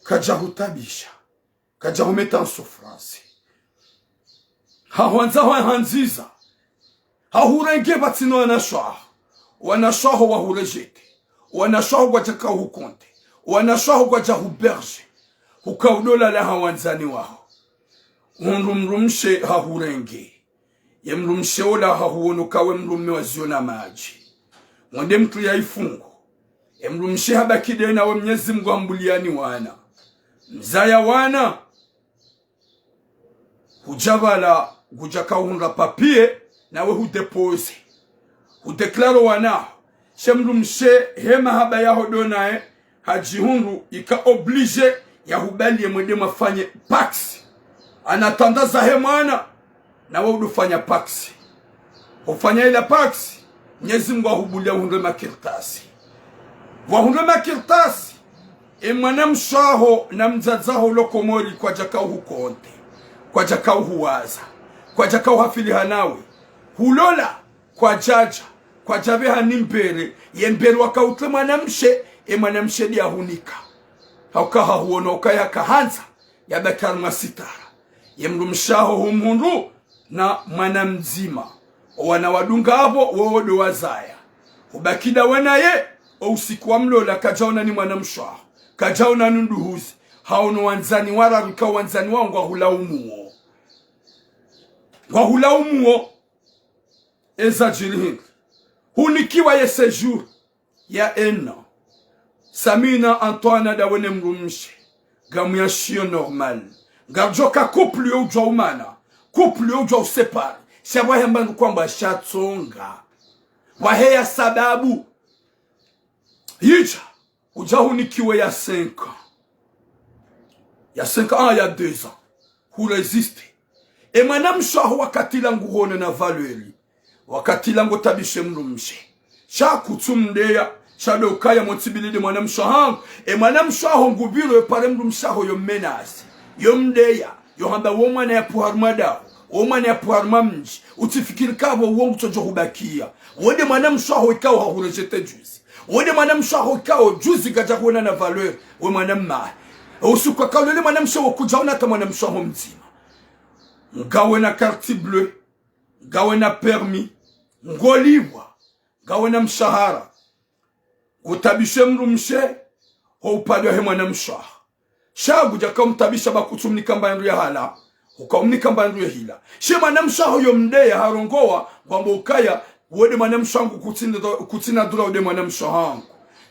Kadja hutabisha. Kadja humeta en souffrance. Hahwandza hwahandziza. Ahurenge pvatsina wanashe waho. Wanashe waho wahurejete. Wanashe waho kwadjaka uhukonte. Wanashe waho kwadja huberge. Huka udolala ha wandzani waho. Hundru mdrumshe hahurenge. Ye mdrumshe ola hahuwono uka we mdrume wa ziyo na madji. Mwende mtru ya ifungu. Ye mdrumshe habaki de nawe Mnyezi Mngu hambuliani wana. Mzaya wana. Hudja pvala, ngudjaka uhundra papier, nawe hudéposer. Hudéclarer wana. She mdrumshe, he mahaba yaho ndo naye, hadjihundru, ika obligé, yahubaliye mwende mwafanye Pacs. Ana tanda zahe mwana, nawe udufanya Pacs. Hufanya ila Pacs, Mnyezi Mngu ahubuliya uhundre makartasi. Wahundre makartasi, e mwanamshe waho na mdzadze waho lo Komori kwadjaka uhukonte, kwadjaka uhuwaza, kwadjaka uhafiliha nawe. Hulola, kwadjadja, kwadjapveha ni mbere, ye mbere waka utre mwanamshe, e mwanamshe de yahunika. Hauka hahuwono ukaya kahandza, yabaki harimwa sitara. Ye mdrumshe waho humhundru na mwana mdzima. O wana wadunga apvo, wowo ndo wazaya. Hubaki da we naye, o usiku wa mlola, kadjaona ni mwanamshe waho. Kadjaona ni nduhuzi. Haono wandzani wararu ika wandzani waho ngwahulaumuo. Ngwahulaumuo. Eza djiri hindri. Hunikiwa ye séjour ya un an. Samina Antoine da we ne mdrumshe. Ngamuyashiyo normal. Ngardjoka couple yo udjwa umana. Couple yo udjwa uséparer. Sha pvwahe mba ndukwamba shatsonga. Pvwahe ya sababu. Yidja. Udja hunikiwe ya cinq ans. Ya cinq ans, ya deux ans. Hurésister. E mwanamshe waho wakati la nguhone na valeur. Wakati la ngotabishe mdrumshe. Sha kutsumdeya, sha ndo ukaya mo ntsi bili de mwanamshe wahangu. E mwanamshe waho ngupviro ye pare mdrumshe waho yo menace. Yo mdeya, yo hamba wo mwana yapvo harumwa daho. Wo mwana yapvo harumwa mdji. Utsifikiri kapvo wo ngutsodjo hubakiya. Wo de mwanamshe waho ikao hahurejeté juzi. Wo de mwanamshe waho ikao juzi kadja huona na valeur. We mwanamma. Usiku wa kalole mwanamshe wo kudjaona hata mwanamshe waho mdzima. Ngawe na carte bleue. Ngawe na permis. Ngolipvwa. Ngawe na mshahara. Ngutabishe mdrumshe. Ho upande wahe mwanamshe waho. Sha ngudjaka umtabisha ba kutsumnika mba hindru ya hala, uka umnika mba hindru ya hila. She mwanamshe waho yo mdeya harongowa, ngwambo ukaya, wo de mwanamshe wahangu kutsina, kutsina droit wo de mwanamshe wahangu.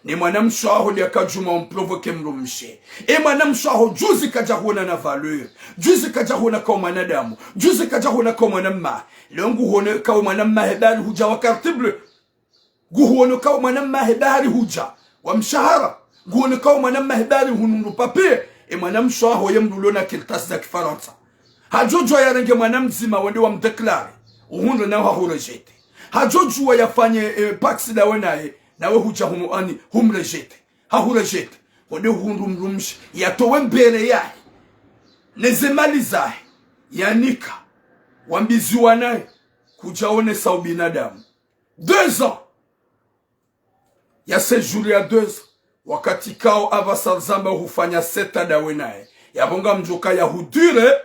Ne mwanamshe waho de yakadjuma umprovoquer mdrumshe. E mwanamshe waho juzi kadja huona na valeur. Juzi kadja huona kao mwanadamu. Juzi kadja huona kao mwanamma. Leo nguhone kao mwanamma he bali hudja wa carte bleue. Nguhuono kao mwanamma he bali hudja wa mshahara. Nguhuono kao mwanamma he bali hunundu papier. E mwanamshe waho ye mdru ulo na kartasi za kifarantsa. Hadjodjuwa yarenge mwana mdzima wende wamdéclarer. Uhundre nawe hahurejeté. Hadjodjuwa yafanye, eh, Pacs da we naye. Nawe hudja humu ani humrejeté. Hahurejeté. Wende uhundru mdrumshe. Yatowe mbere yahe. Neze mali zahe. Yanika. Wambiziwa naye. Kudjaonesa ubinadamu. Deux ans. Ya séjour ya deux ans. Wakati kao apvasa zamba hufanya sept ans da we naye. Yapvo ngamdjoka yahudurer.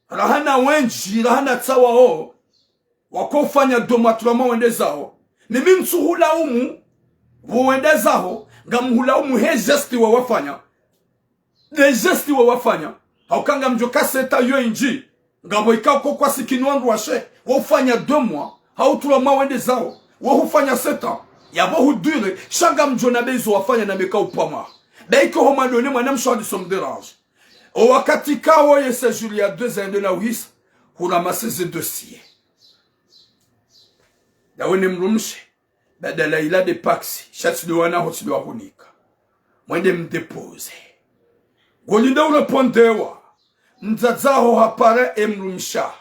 Raha na wendji, raha na tsawa o. Wako ufanya deux mois, trois mois wende zaho. Mimi ntsuhulaumu. Pvo wende zaho. Ngamhulaumu he geste wa wafanya. De geste wa wafanya. Hauka ngamdjoka sept ans yo indji. Ngapvo ikao ko kwasikinwa ndrwashe. Wo ufanya deux mois. Hau trois mois wende zaho. Wo hufanya sept ans. Yapvo hudurer. Sha ngamdjo na be izo wafanya na be ka upvamwa. Be iko ho madone mwanamshe waho de sommes dérange. O wakati kao ye séjour ya deux ans ndo na uhisa. Huramasser ze dossier. Da we ne mdrumshe. Badala ila de Pacs, sha tsi de wana ho tsi de wahunika. Mwende mdéposer. Ngolinda urepondewa. Mdzadze waho hapara e mdrumshe waho.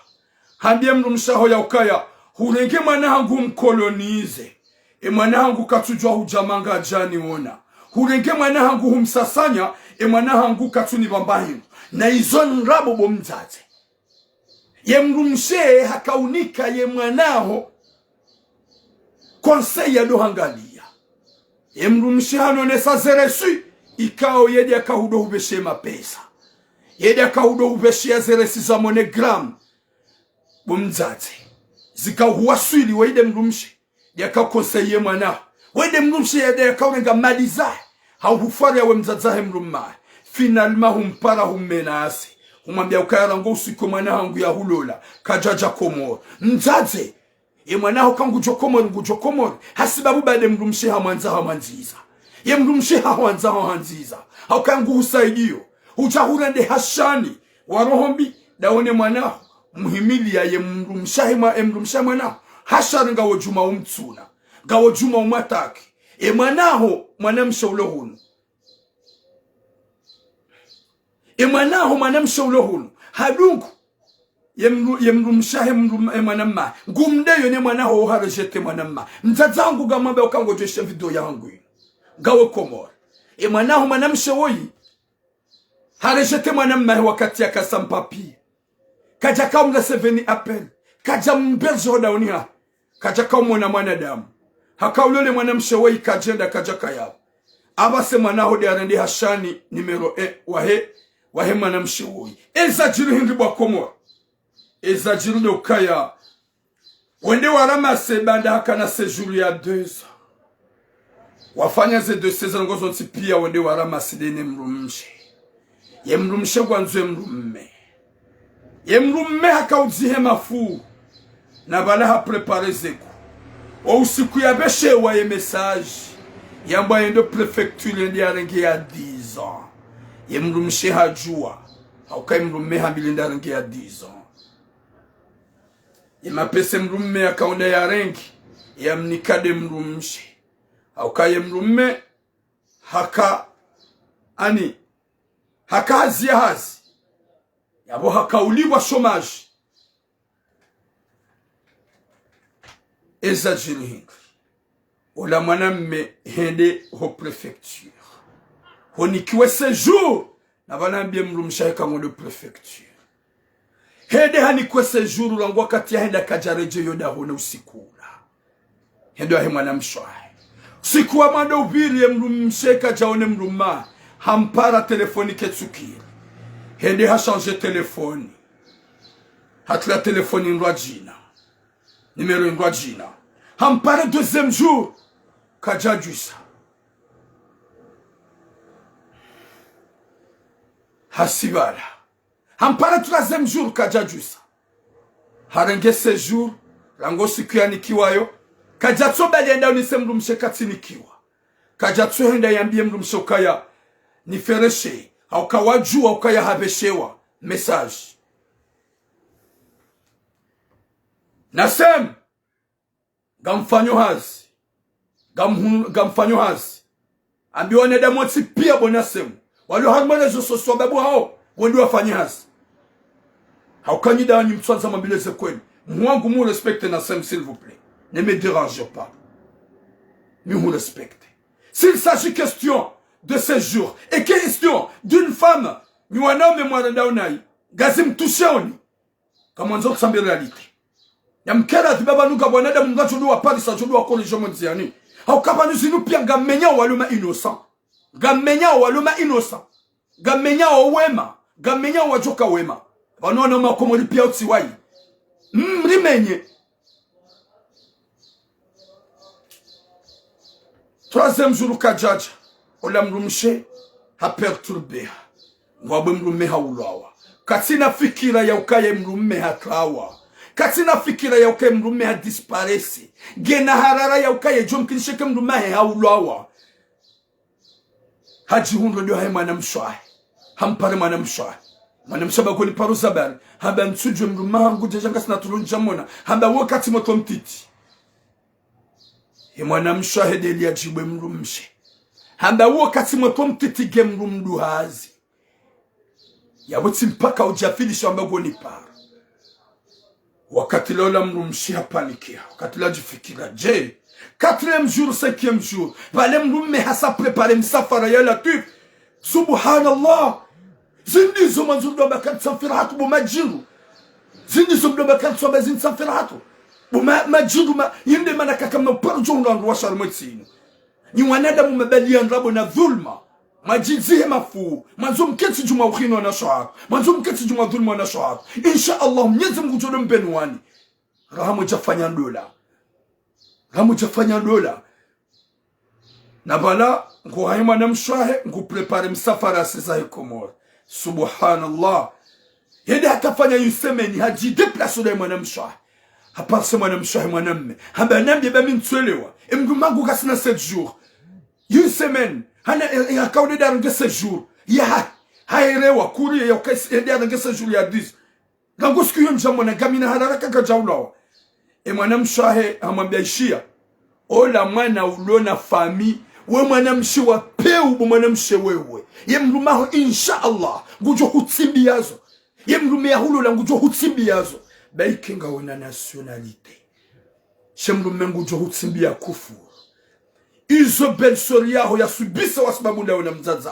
Hambiya e mdrumshe waho ya ukaya. Hurenge mwana hangu humkolonize. E mwana hangu katsudjuwa hudja manga djani wona. Hurenge mwana hangu humsasanya. E mwana hangu katsunipva mba hindru. Na izo ndrabo bo mdzadze. Ye mdrumshe hakaunika ye mwana waho. Conseil ya ndo hangaliya. Ye mdrumshe hanonesa ze reçu. Ikao yedi yakahudo hupveshe mapesa. Yedi yakahudo hupveshe ya ze reçu za MoneyGram. Bo mdzadze. zikauhuwaswili, weye nde mdrumshe, yakaukonseye mwana. Weye nde mdrumshe yende yakaurenga mali zahe, hauhufwari yawe mdzadze wahe mdrumme. Finalement humpara hummenacé. Humwambia ukaya rangu usiku mwana hangu yahulola, kadjadja Komori. Mdzadze, ye mwana haho ka ngudjo Komori, ngudjo Komori. Hasibabu ba nde mdrumshe hamwandza hamwandziza. Ye mdrumshe hahwandza hahwandziza. Hauka nguhusaidiyo. Udja hurende hashani. Wa roho mbi, ndaone mwana haho. Mhimiliya ye mdrumshe wahe mwa-, ye mdrumshe wahe mwana haho. Hasha ri ngawe djuma umtsuna. Ngawe djuma umwataki. Ye mwana haho, mwanamshe ulo hunu. Ye mwana haho mwanamshe ulo hunu. Hadungu. Ye mdru-, ye mdrumshe wahe mdru-, ye mwanamme. Ngumdeyo ne mwana haho harejeté mwanamme. Mdzadze hangu ngamwambao uka ngodjo ishiya video yahangu inu. Ngawe Komori. Ye mwana haho mwanamshe woyi. Harejeté mwanamme wakati yaka sans papier. Kadjaka umrecevoir ni appel. Kadja mberze ho dauniha. Kadjaka umwona mwanadamu. Hakaulole mwanamshe woyi kadjenda kadjakaya. Apvasa ye mwana haho nde harende hashani numéro un wahe, wahe mwanamshe woyi. Eza djiri hindri bo wa Komori. Eza djiri ndo ukaya. Wende wa ramassé baanda hakana séjour ya deux ans. Wafanya ze dossier zahe ndrongoo zontsi piya wende wa ramassé nde ne mdrumshe. Ye mdrumshe ngwandzo ye mdrumme. Ye mdrumme hakaudzihe mafuu. Na pvala ha préparé ze ku. Wo usiku yapveshewa ye message. Yambwa yende préfecture yende yarenge ya dix ans. Ye mdrumshe hadjuwa. Hauka ye mdrumme hambili nde yarenge ya dix ans. Ye mapesa ye mdrumme yakaonda yarenge, yamnika nde mdrumshe. Hauka ye mdrumme haka, ani, haka hazi ya hazi. Yapvo hakaulipvwa chômage. Eza djiri hindri. Ola mwanamme hende ho préfecture. Honikiwe séjour. Na pvanu yambiye mdrumshe wahe ka ngondo préfecture. Hende hanikwe séjour rangu wakati yahenda kadjaredjeyi yo dahoni usiku ula. Hende wahe mwanamshe wahe. Usiku wa mwando upviri ye mdrumshe kadjaone mdrumme. Hampara téléphone ketsukiri. Hende hachangé téléphone. Hatula téléphone ndrwadjina. Numéro ndrwadjina. Hampara deuxième jour. Kadjadjusa. Hasi pvala. Hampara troisième jour kadjadjusa. Harenge séjour, rangu siku yanikiwayo. Kadjatsobali yende yaonese mdrumshe katsinikiwa. Kadjatsohenda yambiye mdrumshe ukaya nifereshe, hauka wadjuwa ukaya hapveshewa message. Nasem, ngamfanyo hazi. Ngamhu-, ngamfanyo hazi. Ambiwa wanadamu wontsi piya bo Nasem. Walo harumwa réseaux sociaux babu hawo, wende wafanye hazi. Hauka nyi nda nyi mtswandza mwambilwe ze kweli. Mwangu mu respecte Nasem, s'il vous plaît. Ne me dérange pas. Mi hu respecte. S'il s'agit question de séjour, et question d'une femme, nyi wanaume mwarendao nayi, ngazi mtouchéo nyi. Kamwandzo kutsambe réalité. Yamkera ati baba nuka bo wanadamu ngadjo ndo wa parisa, djo ndo wa corriger mwendziani. Hauka pvanu zinu piya ngamenyao walo ma innocent. Ngamenyao walo ma innocent. Ngamenyao wema. Ngamenyao wadjoka wema. Pvanu wanaume wa Komori piya utsi wayi. Mrimenye. Troisième jour kadjadja, ola mdrumshe haperturbeha. Ngwambwe mdrumme haulwawa. Katsina fikira ya ukaya mdrumme hatrawa. Katsina fikira ya ukaya mdrumme hadisparaître. Ngena harara ya ukaya djomkinishe ke mdrumme wahe haulwawa. Hadjihundru ndo hahe mwanamshe wahe. Hampare mwanamshe wahe. Mwanamshe hamba koni paro zabari. Hamba ntsudjuwe mdrumme hangu djadja ngasina tulu ndjamona. Hamba wakati motro mtiti. Ye mwanamshe wahe ndeli yadjibu ye mdrumshe. Hamba wakati motro mtiti nge mdru mduhazi. Yapvo tsi mpaka udjafilisha hamba ngoni paro. Wakati ula ola mdrumshe hapanikia. Wakati ula hadjifikira. Je, quatrième jour, cinquième jour. Pvale mdrumme hasa préparer msafara ya Latwif. Subhanallah. Zindizo mwandzo ndo hamba kantsamfira hatru bo madjindru. Zindizo mdo hamba kantsu hamba zintsamfira hatru. Bo ma-, madjindru ma, yinde mana kaka mna uparo djo ndo wandru washaru mwetsinu. Nyi wanadamu mabaliya ndrabo na dhulma. Mwadjidzihe mafuu. Mwandzo mketsi djumwa ukhini wanashe wahatru. Mwandzo mketsi djumwa dhulma wanashe wahatru. Insha Allah, Mnyezi Mungu djo ndo mpveni wani. Raha mdjafanya ndola. Raha mdjafanya ndola. Na pvala, nguhaye mwanamshe wahe, ngu préparer msafara yaseza he Komori. Subhanallah. Yende hata fanya une semaine, hadji déplacer ola ye mwanamshe wahe. Haparisa mwanamshe wahe mwanamme. Hamba nambiye ba mi ntsuelewa. E mdrumme hangu kasina sept jours. Une semaine. Hana, e, e, haka ude darenge sept jours. Ya ha, haelewa, courrier ya uka isi, yende darenge sept jours ya dix. Ngangu siku iyo ndjamwona, ngamina harara kakadjaulawa. E mwanamshe wahe hamwambia ishiya. Ola mwana ulo na famille, we mwanamshe wa pewu bo mwanamshe wewe. Ye mdrumme waho, insha Allah, ngudjo hutsimbiyazo. Ye mdrumme yahulola ngudjo hutsimbiyazo. Ba ike ngawena nationalité. She mdrumme ngudjo hutsimbiya kufuru. Izo belle-sœur yaho yasubisa wasababu ndawe na mdzadze.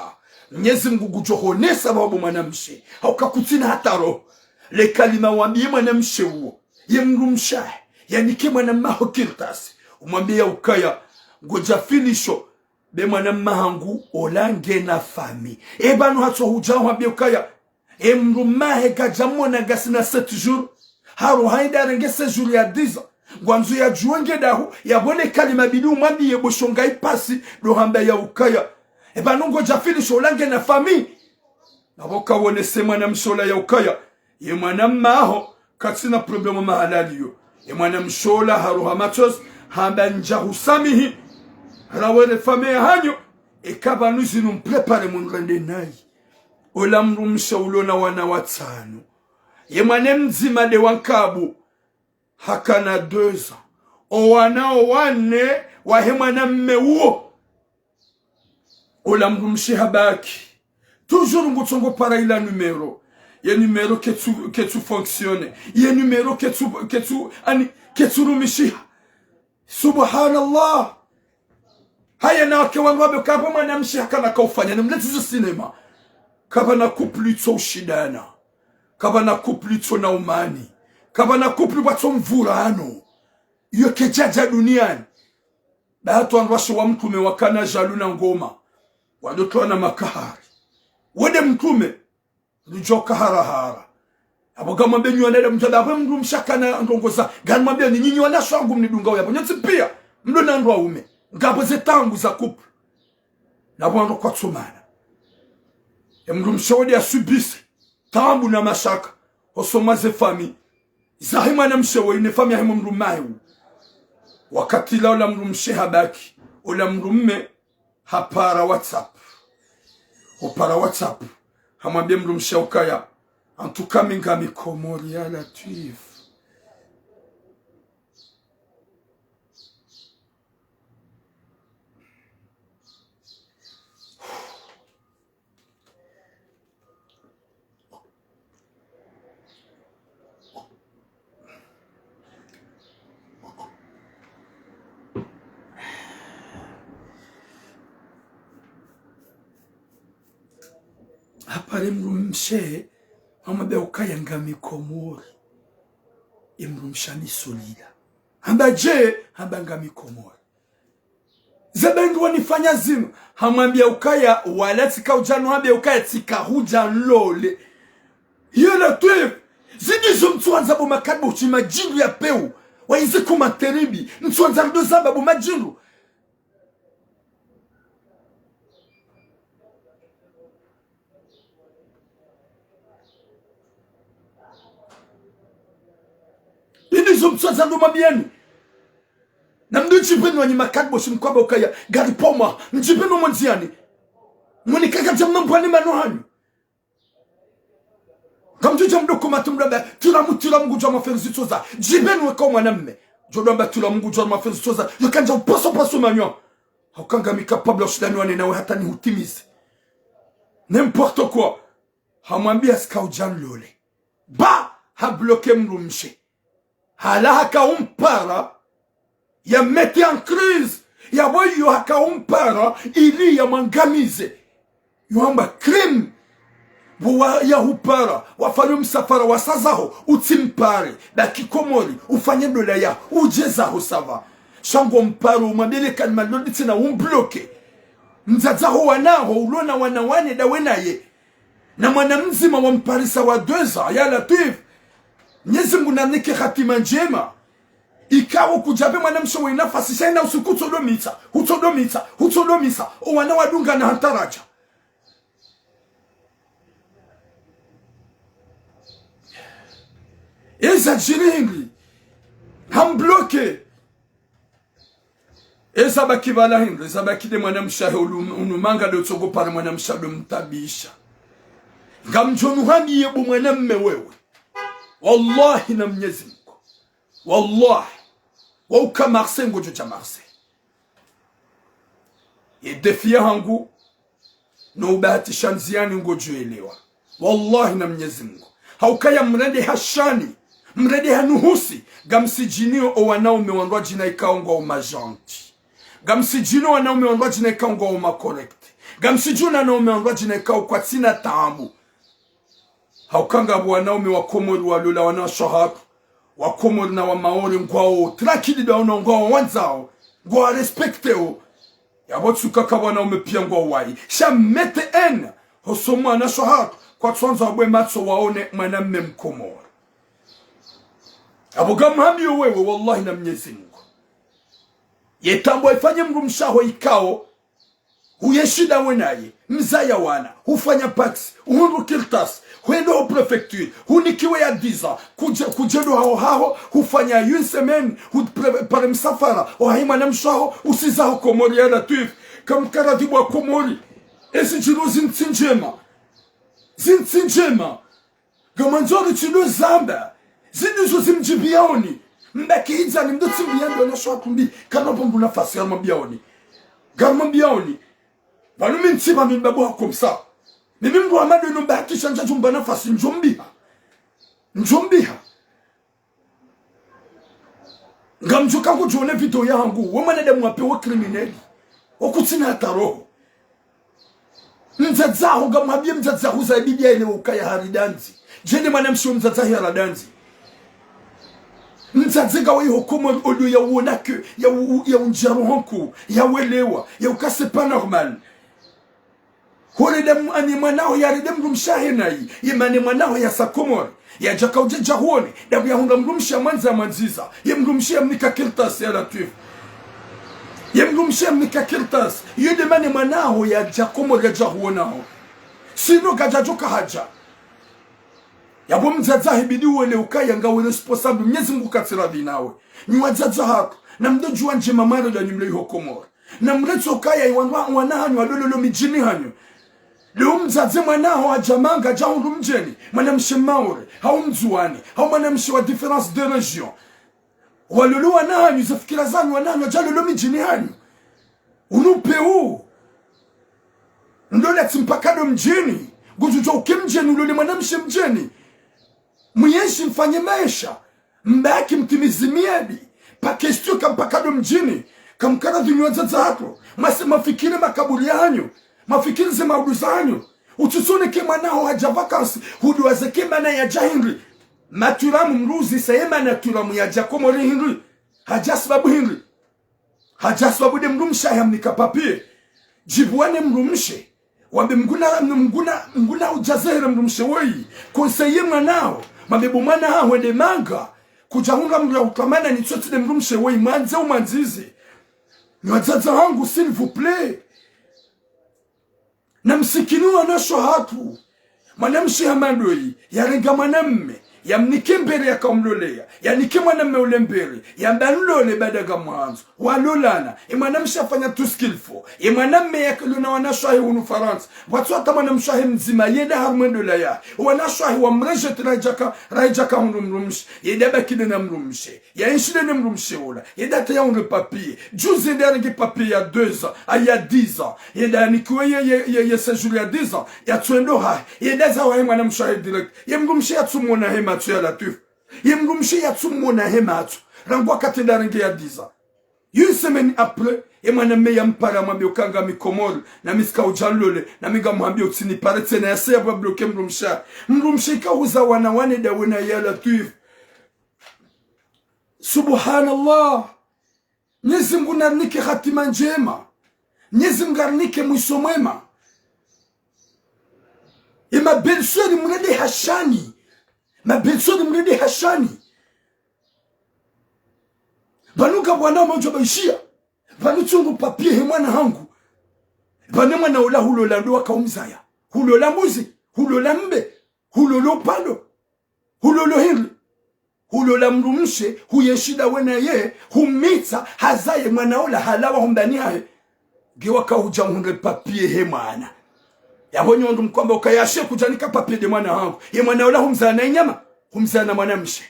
Mnyezi Mngu ngudjo honesa pvapvo mwanamshe. Hauka kutsina hata roho. Le kalima wambiye mwanamshe uwo. Ye mdrumshe. Yanike mwanamme waho kartasi. Umwambiye ya ukaya. Ngodja filisho. Be mwanamme hangu ola ngena famille. E pvanu hatso hudja wambiye ukaya. E mdrumme wahe kadjamwona ngasina sept jours. Haroha yende yarenge sept jours ya dix ans. Ngwandzo yadjuwe nge dahu, yapvo le kalima bidi umwambiye bo sho ngayi pasi, ndo hamba ya ukaya. E pvanu ngodja filisho ola ngena famille. Napvo kawonese mwanamshe ola ya ukaya. Ye mwanamme waho, katsina problème mahala aliyo. Ye mwanamshe ola haroha matsozi, hamba ndja husamihi. Rawere famille yahanyu, eka pvanu zinu mpréparer mundrende nayi. Ola mdrumshe ulo na wana watsanu. Ye mwana mdzima nde wa nkabu. Hakana deux ans. O wana o wane wahe mwanamme uwo. Ola mdrumshe habaki. Toujours ngutsongo para ila numéro. Ye numéro ketsu, ketsu fonctionner. Ye numéro ketsu, ketsu, ani, ketsu rumishiha. Subhanallah. Haya na wake wanu wambe kapvo mwanamshe hakana kaufanya, ne mletizo cinéma. Kapvana couple itso ushindana. Kapvana couple itso na umani. Kapvana couple pvatso mvurano. Iyo kedjadja duniani. Ba hata wandru washe wa mtrume wakana djalu na ngoma. Wandru twana makahari. Wende mtrume. Rudjoka harahara. Apvo ngamwambe nyi wanadamu, mdru apvo mdrumshe hakana ndrongo za. Ngamwambe nyi, nyi wanashe wangu mnidungao yapvo. Nyontsi piya, mlo na wandru waume. Ngapvo ze taabu za couple. Napvo wandru kwatsumana. E mdrumshe wende yasubise. Taabu na mashaka. Hosoni mwa ze famille. Zahe mwanamshe we, ne famille yahe mdrumme wahe. Wakati ula ola mdrumshe habaki. Ola mdrumme. Hapara WhatsApp. Hopara WhatsApp. Hamwambia mdrumshe ukaya. En tout cas, mi ngami Komori ya Latwif. Hapare mdrumshe, hamwambia ukaya ngami Komori. Ye mdrumshe hanisolila. Hamba je, hamba ngami Komori. Ze bendru wanifanya zinu. Hamwambia ukaya, wala tsika udja nuhambia ukaya tsika hudja nlole. Ya Latwif. Zindri zo mtsuandza bo makadbo shi madjindru ya pewu. Wayizi kuma teribi. Mtsuandza ndo zamba bo madjindru. Zindri zo mtsuandza ndo mwambiani. Na mdru mdjipvenu wanyi makadbo shi mkwamba ukaya. Ngari pomwa. Mdjipvenu mwandziani. Mwoni kaka dja mnambwani mano hanyu. Kamdjudja mdoko matu mdrwamba, tula mu, tula mngudjwa mafenzi tsoza. Djipvenu weka mwanamme. Djo dwamba tula mngudjwa mafenzi tsoza. Yokandja upaso paso manyo. Hauka ngami capable ushindani wane nawe hata nihutimize. N'importe quoi. Hamwambia tsika udja nlole. Ba, habloke mdrumshe. Hala haka umpara, ya mettre en crise, ya pvo iyo haka umpara, ili ya mwangamize. Yo hamba crime, pvo wa, ya hupara, wafanye msafara wasazaho, utsimpare, baki Komori, ufanye ndola ya, udje zaho sava. Sha ngo mparo, umwambie le kalima lodi tsena umbloke. Mdzadze waho wanaho, ulo na wana wane ndawe naye. Na mwana mdzima wamparisa wa deux ans, ya Latwif. Mnyezi Mngu nanike hatima ndjema. Ikao kudjapve mwanamshe we nafasi, sha ina usiku hutsodomitsa, hutsodomitsa, hutsodomitsa, owana wadungana ha ntaraja. Eza djiri hindri, hambloke. Eza baki pvala hindri, eza baki nde mwanamshe ahe ulu-, unu manga nde utsogo pare mwanamshe ado mtabisha. Ngamdjo nuhani yebo mwanamme wewe. Wallahi na Mnyezi Mungu. Wallahi. Wauka Marseille ngodjo dja Marseille. Ye défi yahangu, no ubahatisha ndziani ngodjo elewa. Wallahi na Mnyezi Mungu. Haukaya mrende hashani, mrende hanuhusi, ngamsidjinio owanaume wandru wadjina ikao ngwao majanti. Ngamsidjinio owanaume wandru wadjina ikao ngwao macorrect. Ngamsidjinio owanaume wandru wadjina ikao kwatsina taabu. Hauka ngapvo wanaume wa Komori walola wanawashe wahatru, wa Komori na wa Maore ngwao, tranquille nda wana ngwao wandzao, ngwao respecteo. Yapvo tsuka ka wanaume pia ngwao wayi. Sha mete ena, hoso mwanashe wahatru, kwatsuandza wabwe matso waone mwanamme Mkomori. Yapvo ngamhambiyo wewe, wallahi na Mnyezi Mungu. Ye taabu ifanye mdrumshe waho ikao, huye shida we naye, mzaya wana, hufanya pacs, uhundru kartasi, hwendo ho préfecture, hunikiwe ya dix ans, kudje, kudje ndo haho haho, hufanya une semaine, hupre-, pare msafara, ohahe mwanamshe waho, usiza ho Komori ya Latwif, kamkaradhi bwa Komori, ezi djiro zintsi ndjema, zintsi ndjema. Ngamwandzo ritsi ndo zamba. Zinu zo zimdjibiyaoni. Mbaki hidzani mdo tsimbiya ndo wanashe wahatru mbi. Kana pvo mbu nafasi ngarumwambiyaoni. Ngarumwambiyaoni. Pvanu mi ntsi pva mi babu ha comme ça. Mimi mdru wa mado inu mbahatisha ndjadjumba nafasi ndjombiha. Ndjombiha. Ngamdjo ka ngudjo one video yahangu, we mwanadamu wa pewu criminel. Wakutsina hata roho. Mdzadze waho, ngamwambiye mdzadze waho za bibi yaelewe ukaya hari dandzi. Djende mwanamshe we mdzadze wahe hari dandzi. Mdzadze ngawe iho Komori odo ya uona ke, ya u-, ya undjia roho nkuu, ya uelewa, ya uka c'est pas normal. Hore damu ane mwana waho yarende mdrumshe wahe nayi, ye mane mwana waho yasa Komori, yadja kaudja dja huone, damu yahundra mdrumshe ya mwandza ya mwandziza, ye mdrumshe ya mnika kartasi ya Latwif. Ye mdrumshe ya mnika kartasi, yo nde mane mwana waho yadja Komori yadja huona ho. Sino kadjadjo ka hadja. Yapvo mdzadze wahe ibidi uelewe ukaya ngawe responsable, Mnyezi Mungu katsi radhi nawe. Nyi wadzadze wahatru, na mdo djuwa ndjema mare nda nyi mle iho Komori. Na mretso kaya iwandru wa-, wana hanyu walololo midjini hanyu. Leo mdzadze mwana waho hadja manga hadja hundru mdjeni, mwanamshe Maore, hau Mdzuwani, hau mwanamshe wa différence de région. Walolo wana hanyu, ze fikira zanyu wana hanyu, hadja lolo midjini hanyu. Unu pewu. Ndo latsi mpaka ndo mdjini. Ngudjo djuwa uke mdjeni, ulole mwanamshe mdjeni. Muyenshi mfanye maesha. Mbaki mtimizi miadi. Pas question ka mpaka ndo mdjini. Kamkaradhi nyi wadzadze wahatru. Mase mafikiri makaburi yahanyu. Mafikiri ze maudu zahanyu. Utsisone ke mwana waho hadja vacances. Huduwaze ke mana yadja hindri. Maturamu mruzi sa ye mana turamu yadja Komori hindri. Hadja sababu hindri. Hadja sababu nde mdrumshe wahe yamnika papier. Djibu wane mdrumshe. Wambe mnguna, mnguna, mnguna udja zehere mdrumshe woyi. Conseiller mwana waho. Mwambe bo mwana waho hwende manga. Kudja hundra mdru ya utwamana ni tsotsi nde mdrumshe woyi. Mwandze umwandzize. Nyi wadzadze wahangu, s'il vous plaît. Na msikini wanashe wahatru. Mwanamshe hama ndoyi, yarenga mwanamme, yamnike mbere yakaumloleya, yanike mwanamme ule mbere, yamba nlole baada ngamwandzo. Walolana, ye mwanamshe hafanya tout ce qu'il faut. Ye mwanamme yakalona wanashe wahe hunu Farantsa. Pvwatsu hata mwanamshe wahe mdzima, yenda harumwa endola yahe. Wanashe wahe wamrejeté rahidjaka, rahidjaka hundru mdrumshe. Yenda baki nde na mdrumshe. Yaenshi nde ne mdrumshe ola. Yenda hata yahundre papier. Juzi yenda yarenge papier ya deux ans. Ah, ya dix ans. Yenda yanikiwe ye, ye, ye, ye séjour ya dix ans. Yatsu endo hahe. Yenda zaho hahe mwanamshe wahe direct. Ye mdrumshe yatsumwona he matso ya Latwif. Ye mdrumshe yatsumwona he matso. Rangu wakati yenda yarenge ya dix ans. Une semaine après, ye mwanamme yampara yamwambiya uka ngami Komori, nami tsika udja nlole, nami ngamhambiya utsinipare tsena, yase yapvo yabloke mdrumshe. Mdrumshe ika huza wana wane nda wena ya Latwif. Subhanallah. Mnyezi Mungu narinike hatima ndjema. Mnyezi Mungu arinike mwiso mwema. Ye ma belle-sœur mrende hashani. Ma belle-sœur mrende hashani. Pvanu ngapvo wana wamandjo pvaishiya. Pvanu tsi hundru papier he mwana hangu. Pvanu mwana ola hulola ndo waka umzaya. Hulola mbuzi, hulola mbe, hulola upando, hulola hindri. Hulola mdrumshe, huyenshi ndawe naye, humitsa, hazaye mwana ola, halawa ho mbani hahe. Nge waka hudja hundre papier he mwana. Yapvo nyi wandru mkwamba ukaya she kudjanika papier nde mwana hangu. Ye mwana ola humzaya na inyama, humzaya na mwanamshe.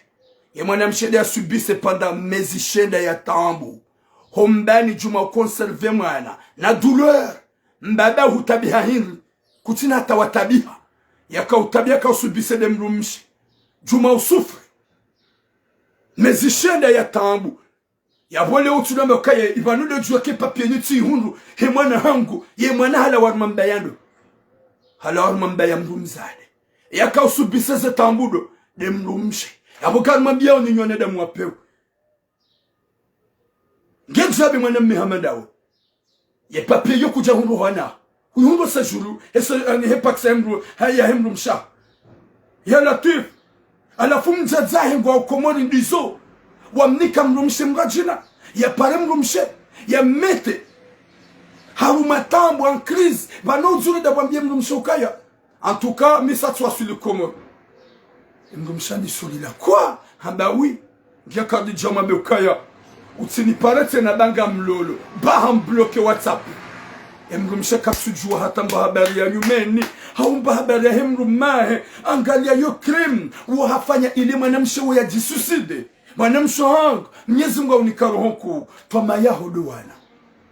Ye mwanamshe nde yasubise pvanda mezi shenda ya taabu. Ho mbani djuma uconserve mwana, na douleur. Mbaba hutabiha hindri, kutsina hata watabiha. Yaka utabiha ka usubise nde mdrumshe. Djuma usouffre. Mezi shenda ya taabu. Yapvo leo utsulamba kaye, ipvanu ndo djuwa ke papier nyi tsihundru, he mwana hangu, ye mwana halawa harumwa mbaya ndo. Halawa harumwa mbaya mdru mzade. Yaka usubise ze taabu ndo, nde mdrumshe. Yapvo karimwambiya uni nyi wanadamu wa pewu. Nge djabe mwanamme hama ndawe. Ye papier yo kudja hundru hwana. Kuyihundru séjour, he se, ani he pax ya hemdru, ha, ya hemdrumshe. Ya Latwif. Halafu mdzadze wahe ngwa Komori ndizo. Wamnika mdrumshe mradjina. Yapare mdrumshe. Yamete. Harumwa taabu en crise. Pvanu udzure nda pvwambiye mdrumshe ukaya. En tout cas, mi sa tswaswili Komori. Emdrumshe anisolila. Quoi? Hamba oui. Ngiya Khadidja mwambe ukaya. Utsinipare tsena ba ngamlolo. Ba hambloke WhatsApp. Emdrumshe katsudjuwa hata mba habari ya nyumeni. Hau mba habari ya hemdrumme wahe. Angaliya yo crime. Wo hafanya ile mwanamshe wo yadjisuicide. Mwanamshe hangu. Mnyezi Mngu haunika roho nkuu. Twamaya ho ndo wana.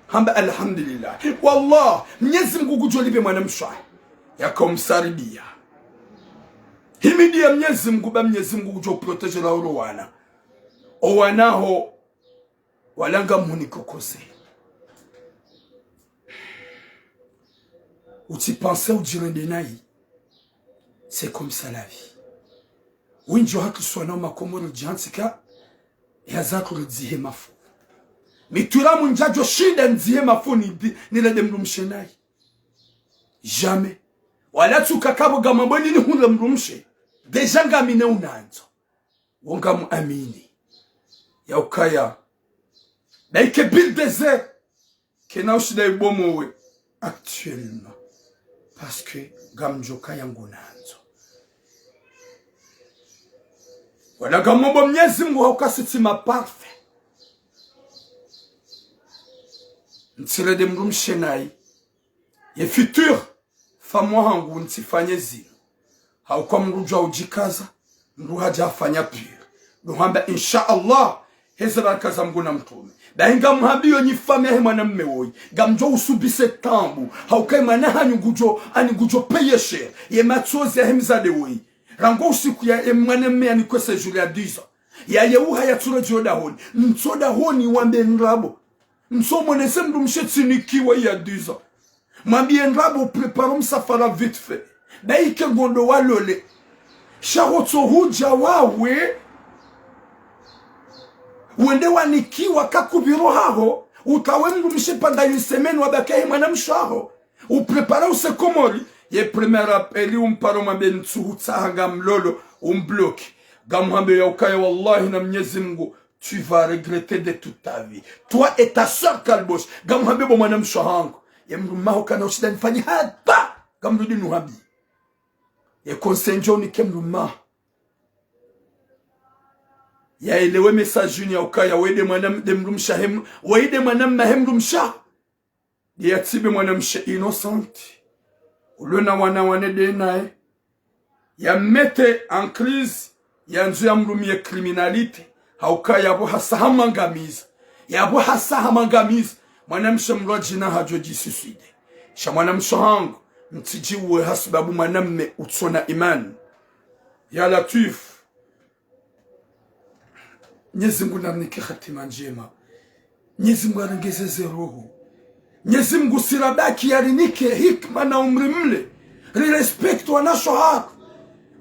Hamba alhamdulillah. Wallah, Mnyezi Mngu ngudjo lipve mwanamshe wahe. Yaka umsaribiya. Himidiya Mnyezi Mngu ba Mnyezi Mngu ngudjo protéger la oro wana. O wana ho, wala ngamhuniko kose. Utsi penser udjirende nayi. C'est comme ça la vie. Windji wa haki swana makomoro djantsika, ya zatru ridzihe mafu. Mi turamu ndjadjo shinda ndzihe mafu ni, nirende mdrumshe nayi. Jamais. Wala tsuka kapvo ngamwamboni nihundre mdrumshe. Déjà ngamina unandzo. Wo ngamuamini. Ya ukaya. Ba ike bulldozer. Kena ushinda ibomowe actuellement. Parce que ngamdjo kaya ngunandzo. Wala ngamomba Mnyezi Mngu hauka si tsi ma parfait. Ntsirende mdrumshe nayi. Ye futur femme wahangu ntsifanye zinu. Hauka mdru djwa udjikaza, mdru hadja hafanya pire. Ndo hamba, insha Allah, heze baraka za Mngu na mtrume. Bahi ngamhambiyo nyi famiyi yahe mwanamme woyi, ngamdjo usubise taabu. Hauka ye mwana hanyu ngudjo, ani ngudjo payer cher. Ye matsozi yahe mzade woyi. Rangu usiku ya, ye mwanamme yanikwe séjour ya dix ans. Yaye uha yatsuredjeyi dahoni. Ntso dahoni wambe ndrabo. Ntso mwonese mdrumshe tsinikiwa ya dix ans. Mwambiye ndrabo prépare msafara vite fait. Bahi ike ngondo walole. Sha hotso hudja wawe. Wende wanikiwa kakupviro haho. Utawe mdrumshe pvanda une semaine wabaki yahe mwanamshe waho. Uprépare use Komori. Ye premier appel umparo mwambe ntsu hutsaha ngamlolo. Umbloke. Ngamhambe ya ukaya wallahi na Mnyezi Mngu. Tu vas regretter de toute ta vie. Toi et ta sœur Kalbosh. Ngamhambe bo mwanamshe wahangu. Ye mdrumme waho kana ushinda nifanye hata. Ngamrudi nuhambi. Ye conseil ndjo nike mdrumme waho. Yaelewe message unu ya ukaya. Weye nde mwana, nde mdrumshe wahe mdru-, weye nde mwanamme wahe mdrumshe waho. Nde yatsibe mwanamshe innocent. Ulona wana wane nde naye. Yamete en crise, yandzo yamrumiye criminalité, hauka yapvo hasa hamwangamiza. Yapvo hasa hamwangamiza, mwanamshe mdru wa djina hadjo djisuicide. Sha mwanamshe wahangu, mtsidjiuwe hasibabu mwanamme utsona imani. Ya Latwif. Mnyezi Mngu narinike hatima ndjema. Mnyezi Mngu arengezeze roho. Mnyezi Mngu sirabaki yarinike hikima na umri mle. Rirespecte wanashe wahatru.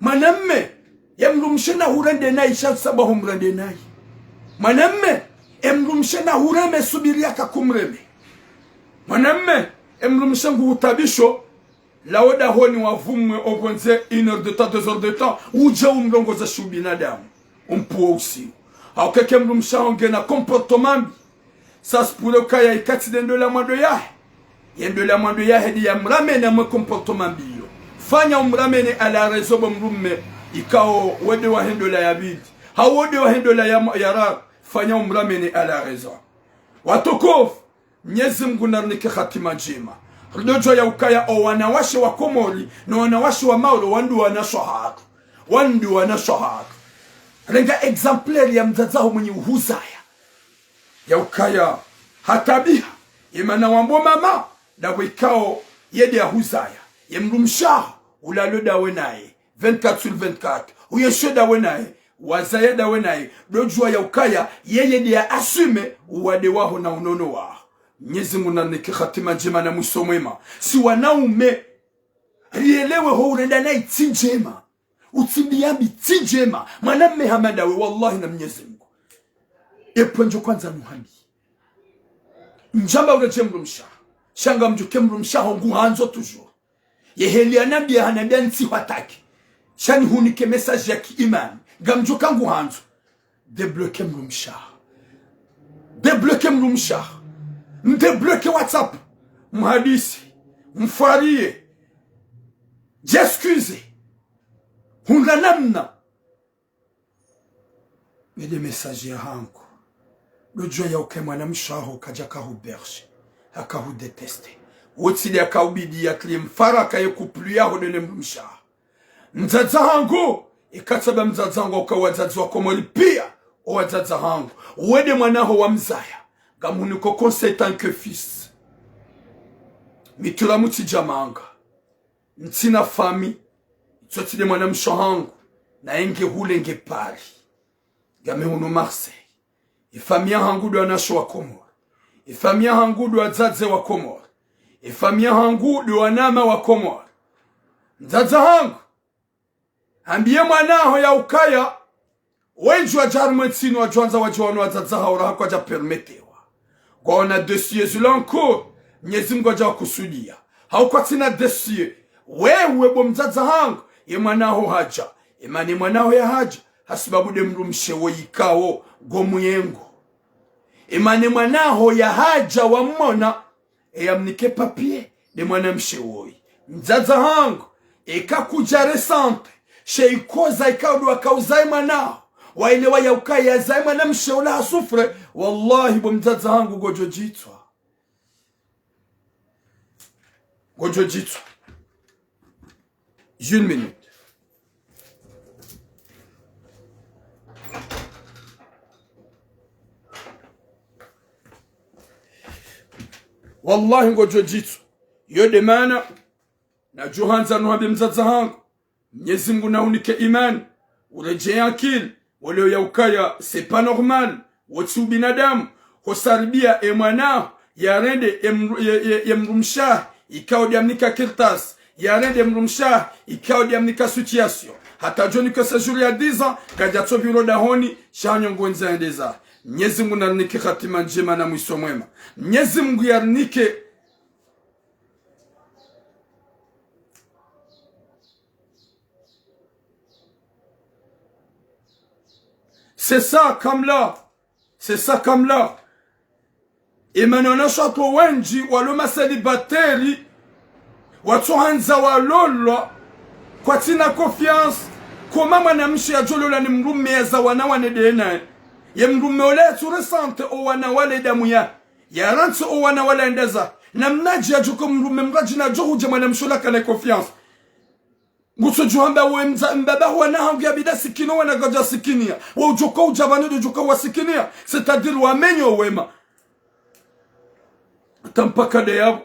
Mwanamme, ye mdrumshe nahurende nayi sha tsi sababu humrende nayi. Mwanamme, ye mdrumshe nahureme subiri yaka kumreme. Mwanamme, ye mdrumshe nguhutabisho, lawe dahoni wavumwe opvondze une heure de temps, deux heures de temps, udje umrongoze shi ubinadamu. Umpvuwe usiu. Hauka eka mdrumshe waho ngena comportement mbi, ça se pourrait ukaya ikatsi nde ndola mwando yahe. Ye ndola mwando yahe ndi ya mramene mwe comportement mbi iyo. Fanya umramene à la raison bo mdrume, ikao wo nde wahe ndola ya pvili. Hau wo nde wahe ndola ya, ya raru. Fanya umramene à la raison. Watukufu, Mnyezi Mngu narinike hatima ndjema. Ridjodjuwa ya ukaya o wanawashe wa Komori, no wanawashe wa Maore, wandru wanashe wahatru. Wandru wanashe wahatru. Renga exemplaire ya mdzadze waho mwenye uhuzaya. Ya ukaya hatabiha, ye mana wambo mama, ndapvo ikao ye nde yahuzaya. Ye mdrumshe waho, ulalo ndawe naye. Vingt-quatre sur vingt-quatre. Uyeshe ndawe naye, wazaya ndawe naye, ridjodjuwa ya ukaya, yeye nde ya assume uwade waho na unono waho. Mnyezi Mngu narinike hatima ndjema na mwiso mwema. Si wanaume, rielewe ho urenda nayi tsi ndjema. Utsimbiya mbi tsi ndjema. Mwanamme hama ndawe, wallahi na Mnyezi Mngu. Epvo ndjo kwandza nuhambi. Ndjamba uredjeyi mdrumshe waho. Sha ngamdjo ke mdrumshe waho nguhandzo toujours. Ye heli yanambiya hanambiya ntsihwataki. Sha nihunike message ya ki imani. Ngamdjo ka nguhandzo. Débloquer mdrumshe waho. Débloquer mdrumshe waho. Mdébloquer WhatsApp. Mhadisi. Mfwariye. Djexcuse. Hundra namna. Nde message yahangu. Ridjodjuwa ya ukaya mwanamshe waho kadja kahuberge, haka hudétester. Wo tsi nde yaka ubidi yatriye mfaraka ye couple yaho ndene mdrumshe waho. Mdzadze wahangu, ikatsi amba mdzadze wahangu uka wadzadze wa Komori piya, o wadzadze wahangu. Wo nde mwana waho wamzaya. Ngamhuniko conseil tant que fils. Mi tula mutsi djamanga. Ntsina famille, itso tsi nde mwanamshe wahangu, naye nge hule nge Paris. Ngami hunu Marseille. Ye famille yahangu ndo wanashe wa Komori. Ye famille yahangu ndo wadzadze wa Komori. Ye famille yahangu ndo wanama wa Komori. Mdzadze wahangu, hambiye mwana waho ya ukaya, wendji wadja harumwa entsi inu wadjwandza wadje wano wadzadze wahawo raha kwadja permettewa. Ngwaona dossier zilo en cours, Mnyezi Mngu hadja wakusudiya. Hau kwatsina dossier, wewe bo mdzadze wahangu, ye mwana waho hadja. Ye mana ye mwana waho yahadja, hasibabu nde mdrumshe woyi ikao, ngo muyengo. Ye mana ye mwana waho yahadja wamwona, e yamnike papier, nde mwanamshe woyi. Mdzadze wahangu, eka kudja ressentir, she ikoza ikao ndo waka uzaye mwana waho, waelewa ya ukaya yazaye mwanamshe ula ha souffre, wallahi bo mdzadze wahangu ngodjo djitswa. Ngodjo djitswa. Une minute. Wallahi ngodjo djitswa. Yo nde mana, nadjo handza nuhambe mdzadze wahangu. Mnyezi Mngu nahunike imani, uredjeyi akili, welewe ya ukaya, c'est pas normal, wo tsi ubinadamu, hosaribiya e mwana waho, yarende e mdru-, ye, ye, ye mdrumshe wahe, ikao nde yamnika kartasi, yarende e mdrumshe wahe, ikao nde yamnika situation. Hata djoni ke séjour ya dix ans, kadjatso pviro dahoni, sha nyongo ndza yende zahe. Mnyezi Mngu narinike hatima ndjema na mwiso mwema. Mnyezi Mngu yarinike C'est ça, kamla. C'est ça, kamla. Ye mana wanashe wahatru wendji, walo ma célibataire, watso handza walolwa, kwatsina confiance, koma mwanamshe yadjo lolwa ni mdrume yaza wana wane nde naye. Ye mdrume ola yatsu ressentir o wana wale damu yahe. Yarantsi o wana wale yende zahe. Namnadje yadjo ko mdrume mradji nadjo hudja mwanamshe ola kana confiance. Ngutsodjo hamba we mdza-, mbaba ho wana hangu yabidi yasikini, wana kwadja sikiniya. We udjoka udja pvanu ndo udjoka wasikiniya. C'est-à-dire wamenye o wema. Hata mpaka nde yapvo.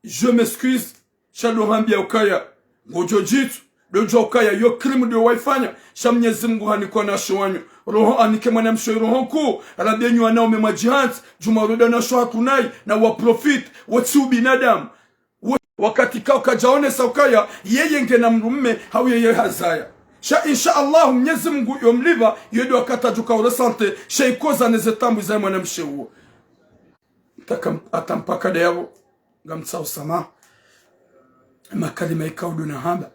Je m'excuse. Sha ndo hambiya ukaya, ngodjo djitswa. Ndo djuwa ukaya yo crime ndo wayifanya. Sha Mnyezi Mngu hanike wanashe wanyu. Roho, hanike mwanamshe roho nkuu. Rabi enyi wanaume mwadjihantsi. Djuma roda wanashe wahatru nayi. Na wa profite. Wo tsi ubinadamu. Wo-, wakati kao kadjaonesa ukaya, yeye ngena mdrume, hau yeye hazaya. Sha, insha Allah, Mnyezi Mngu yomlipva, yo ndo wakati adjo ka uressentir, she ikoza neze taabu za mwanamshe uwo. Taka-, hata mpaka nde yapvo, ngamtsaho swamaha. Makalima ikao ndo nahamba,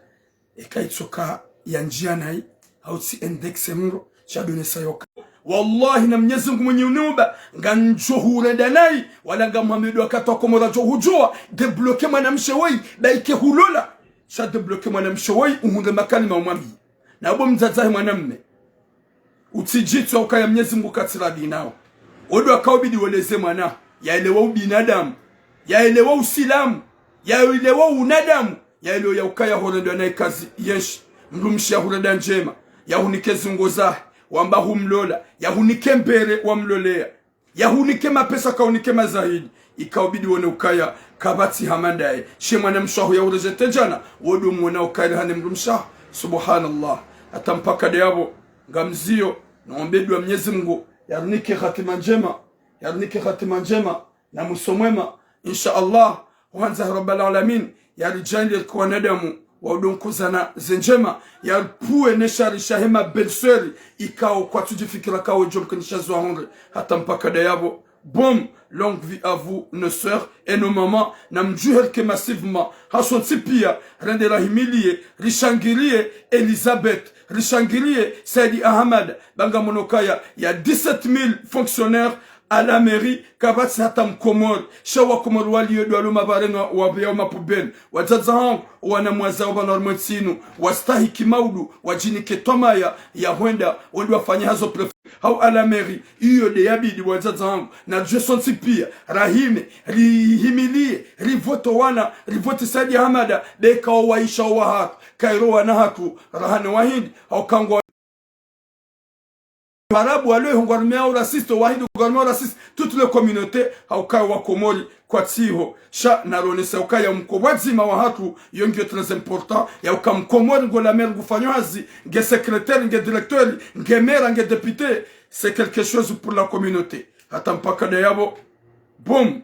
eka itsoka ya ndjiya nayi, hau tsi indexe mdru, sha ndo nesa yoka. Wallahi, na Mnyezi Mngu mwenye uniumba, ngamdjo hurenda nayi, wala ngamhamidu wakati wa Komori wadjo hudjuwa, débloquer mwanamshe woyi, ba ike hulola. Sha débloquer mwanamshe woyi, uhundre makalima umwambiye. Na bo mdzadze wahe mwanamme. Utsidjitswa ukaya Mnyezi Mngu katsi radhi nawo. Wo ndo wakao ubidi weleze mwana, yaelewe ubinadamu, yaelewe usilamu, yaelewe unadamu, yaelewe ya ukaya horendwa nayi kazi yenshi. Mdrumshe yahurenda ndjema, yahunike ziungo zahe, wamba humlola, yahunike mbere wamloleya, yahunike mapesa, kahunike mazahidi, ikao ubidi wone ukaya kapvatsi hama ndaye. She mwanamshe waho yahurejete djana, wo ndo mwona ukaya hane mdrumshe waho. Subhanallah. Hata mpaka de yapvo, ngamziyo, naombe dua Mnyezi Mngu, yarinike hatima ndjema, yarinike hatima ndjema, na mwiso mwema. Insha Allah, hwandza Rabbal Alamin, yaridjaanlie rike wanadamu, wa udonkozana ze ndjema, yaripvuwe ne shari shahe ma belle-sœur, ikao kwatsudjifikira kawo djo mkinisha zwa hundre, hata mpaka de yapvo. Bon, longue vie à vous, nos sœurs et nos mamans, na mdjuhe rike massivement, hasontsi piya, rende rahimiliye, rishangiliye Elisabeth, rishangiliye Saidi Ahamada, ba ngamwono ukaya ya dix-sept mille fonctionnaires à la mairie, kapvatsi hata Mkomori. Sha Wakomori waliyo dwalo mabareno wa, wa, wa mapubeni. Wadzadze hangu, wana mwazao pvanu harimwa entsi inu, wastahiki maudu, wadjinike twamaya, ya hwenda, wende wafanye hazo préfet. Hau à la mairie, iyo de yabidi wadzadze hangu, na djuwe sontsi piya, rahime, rihimiliye, rivote wana, rivote Saidi Ahamada, be ikao waisha wahatru, kairo wana hatru, rahane wahindi, hau kangwa Warabu walo ihongwa rume au raciste, wahindi ngwa rume au raciste, toutes les communautés, hauka Wakomori kwatsiho. Sha naronesa ukaya mko wadzima wahatru, yo ngiyo très important, ya uka Mkomori ngo la mairie ngufanyo hazi, nge secrétaire, nge directeur, nge maire, nge député, c'est quelque chose pour la communauté. Hata mpaka de yapvo, boum,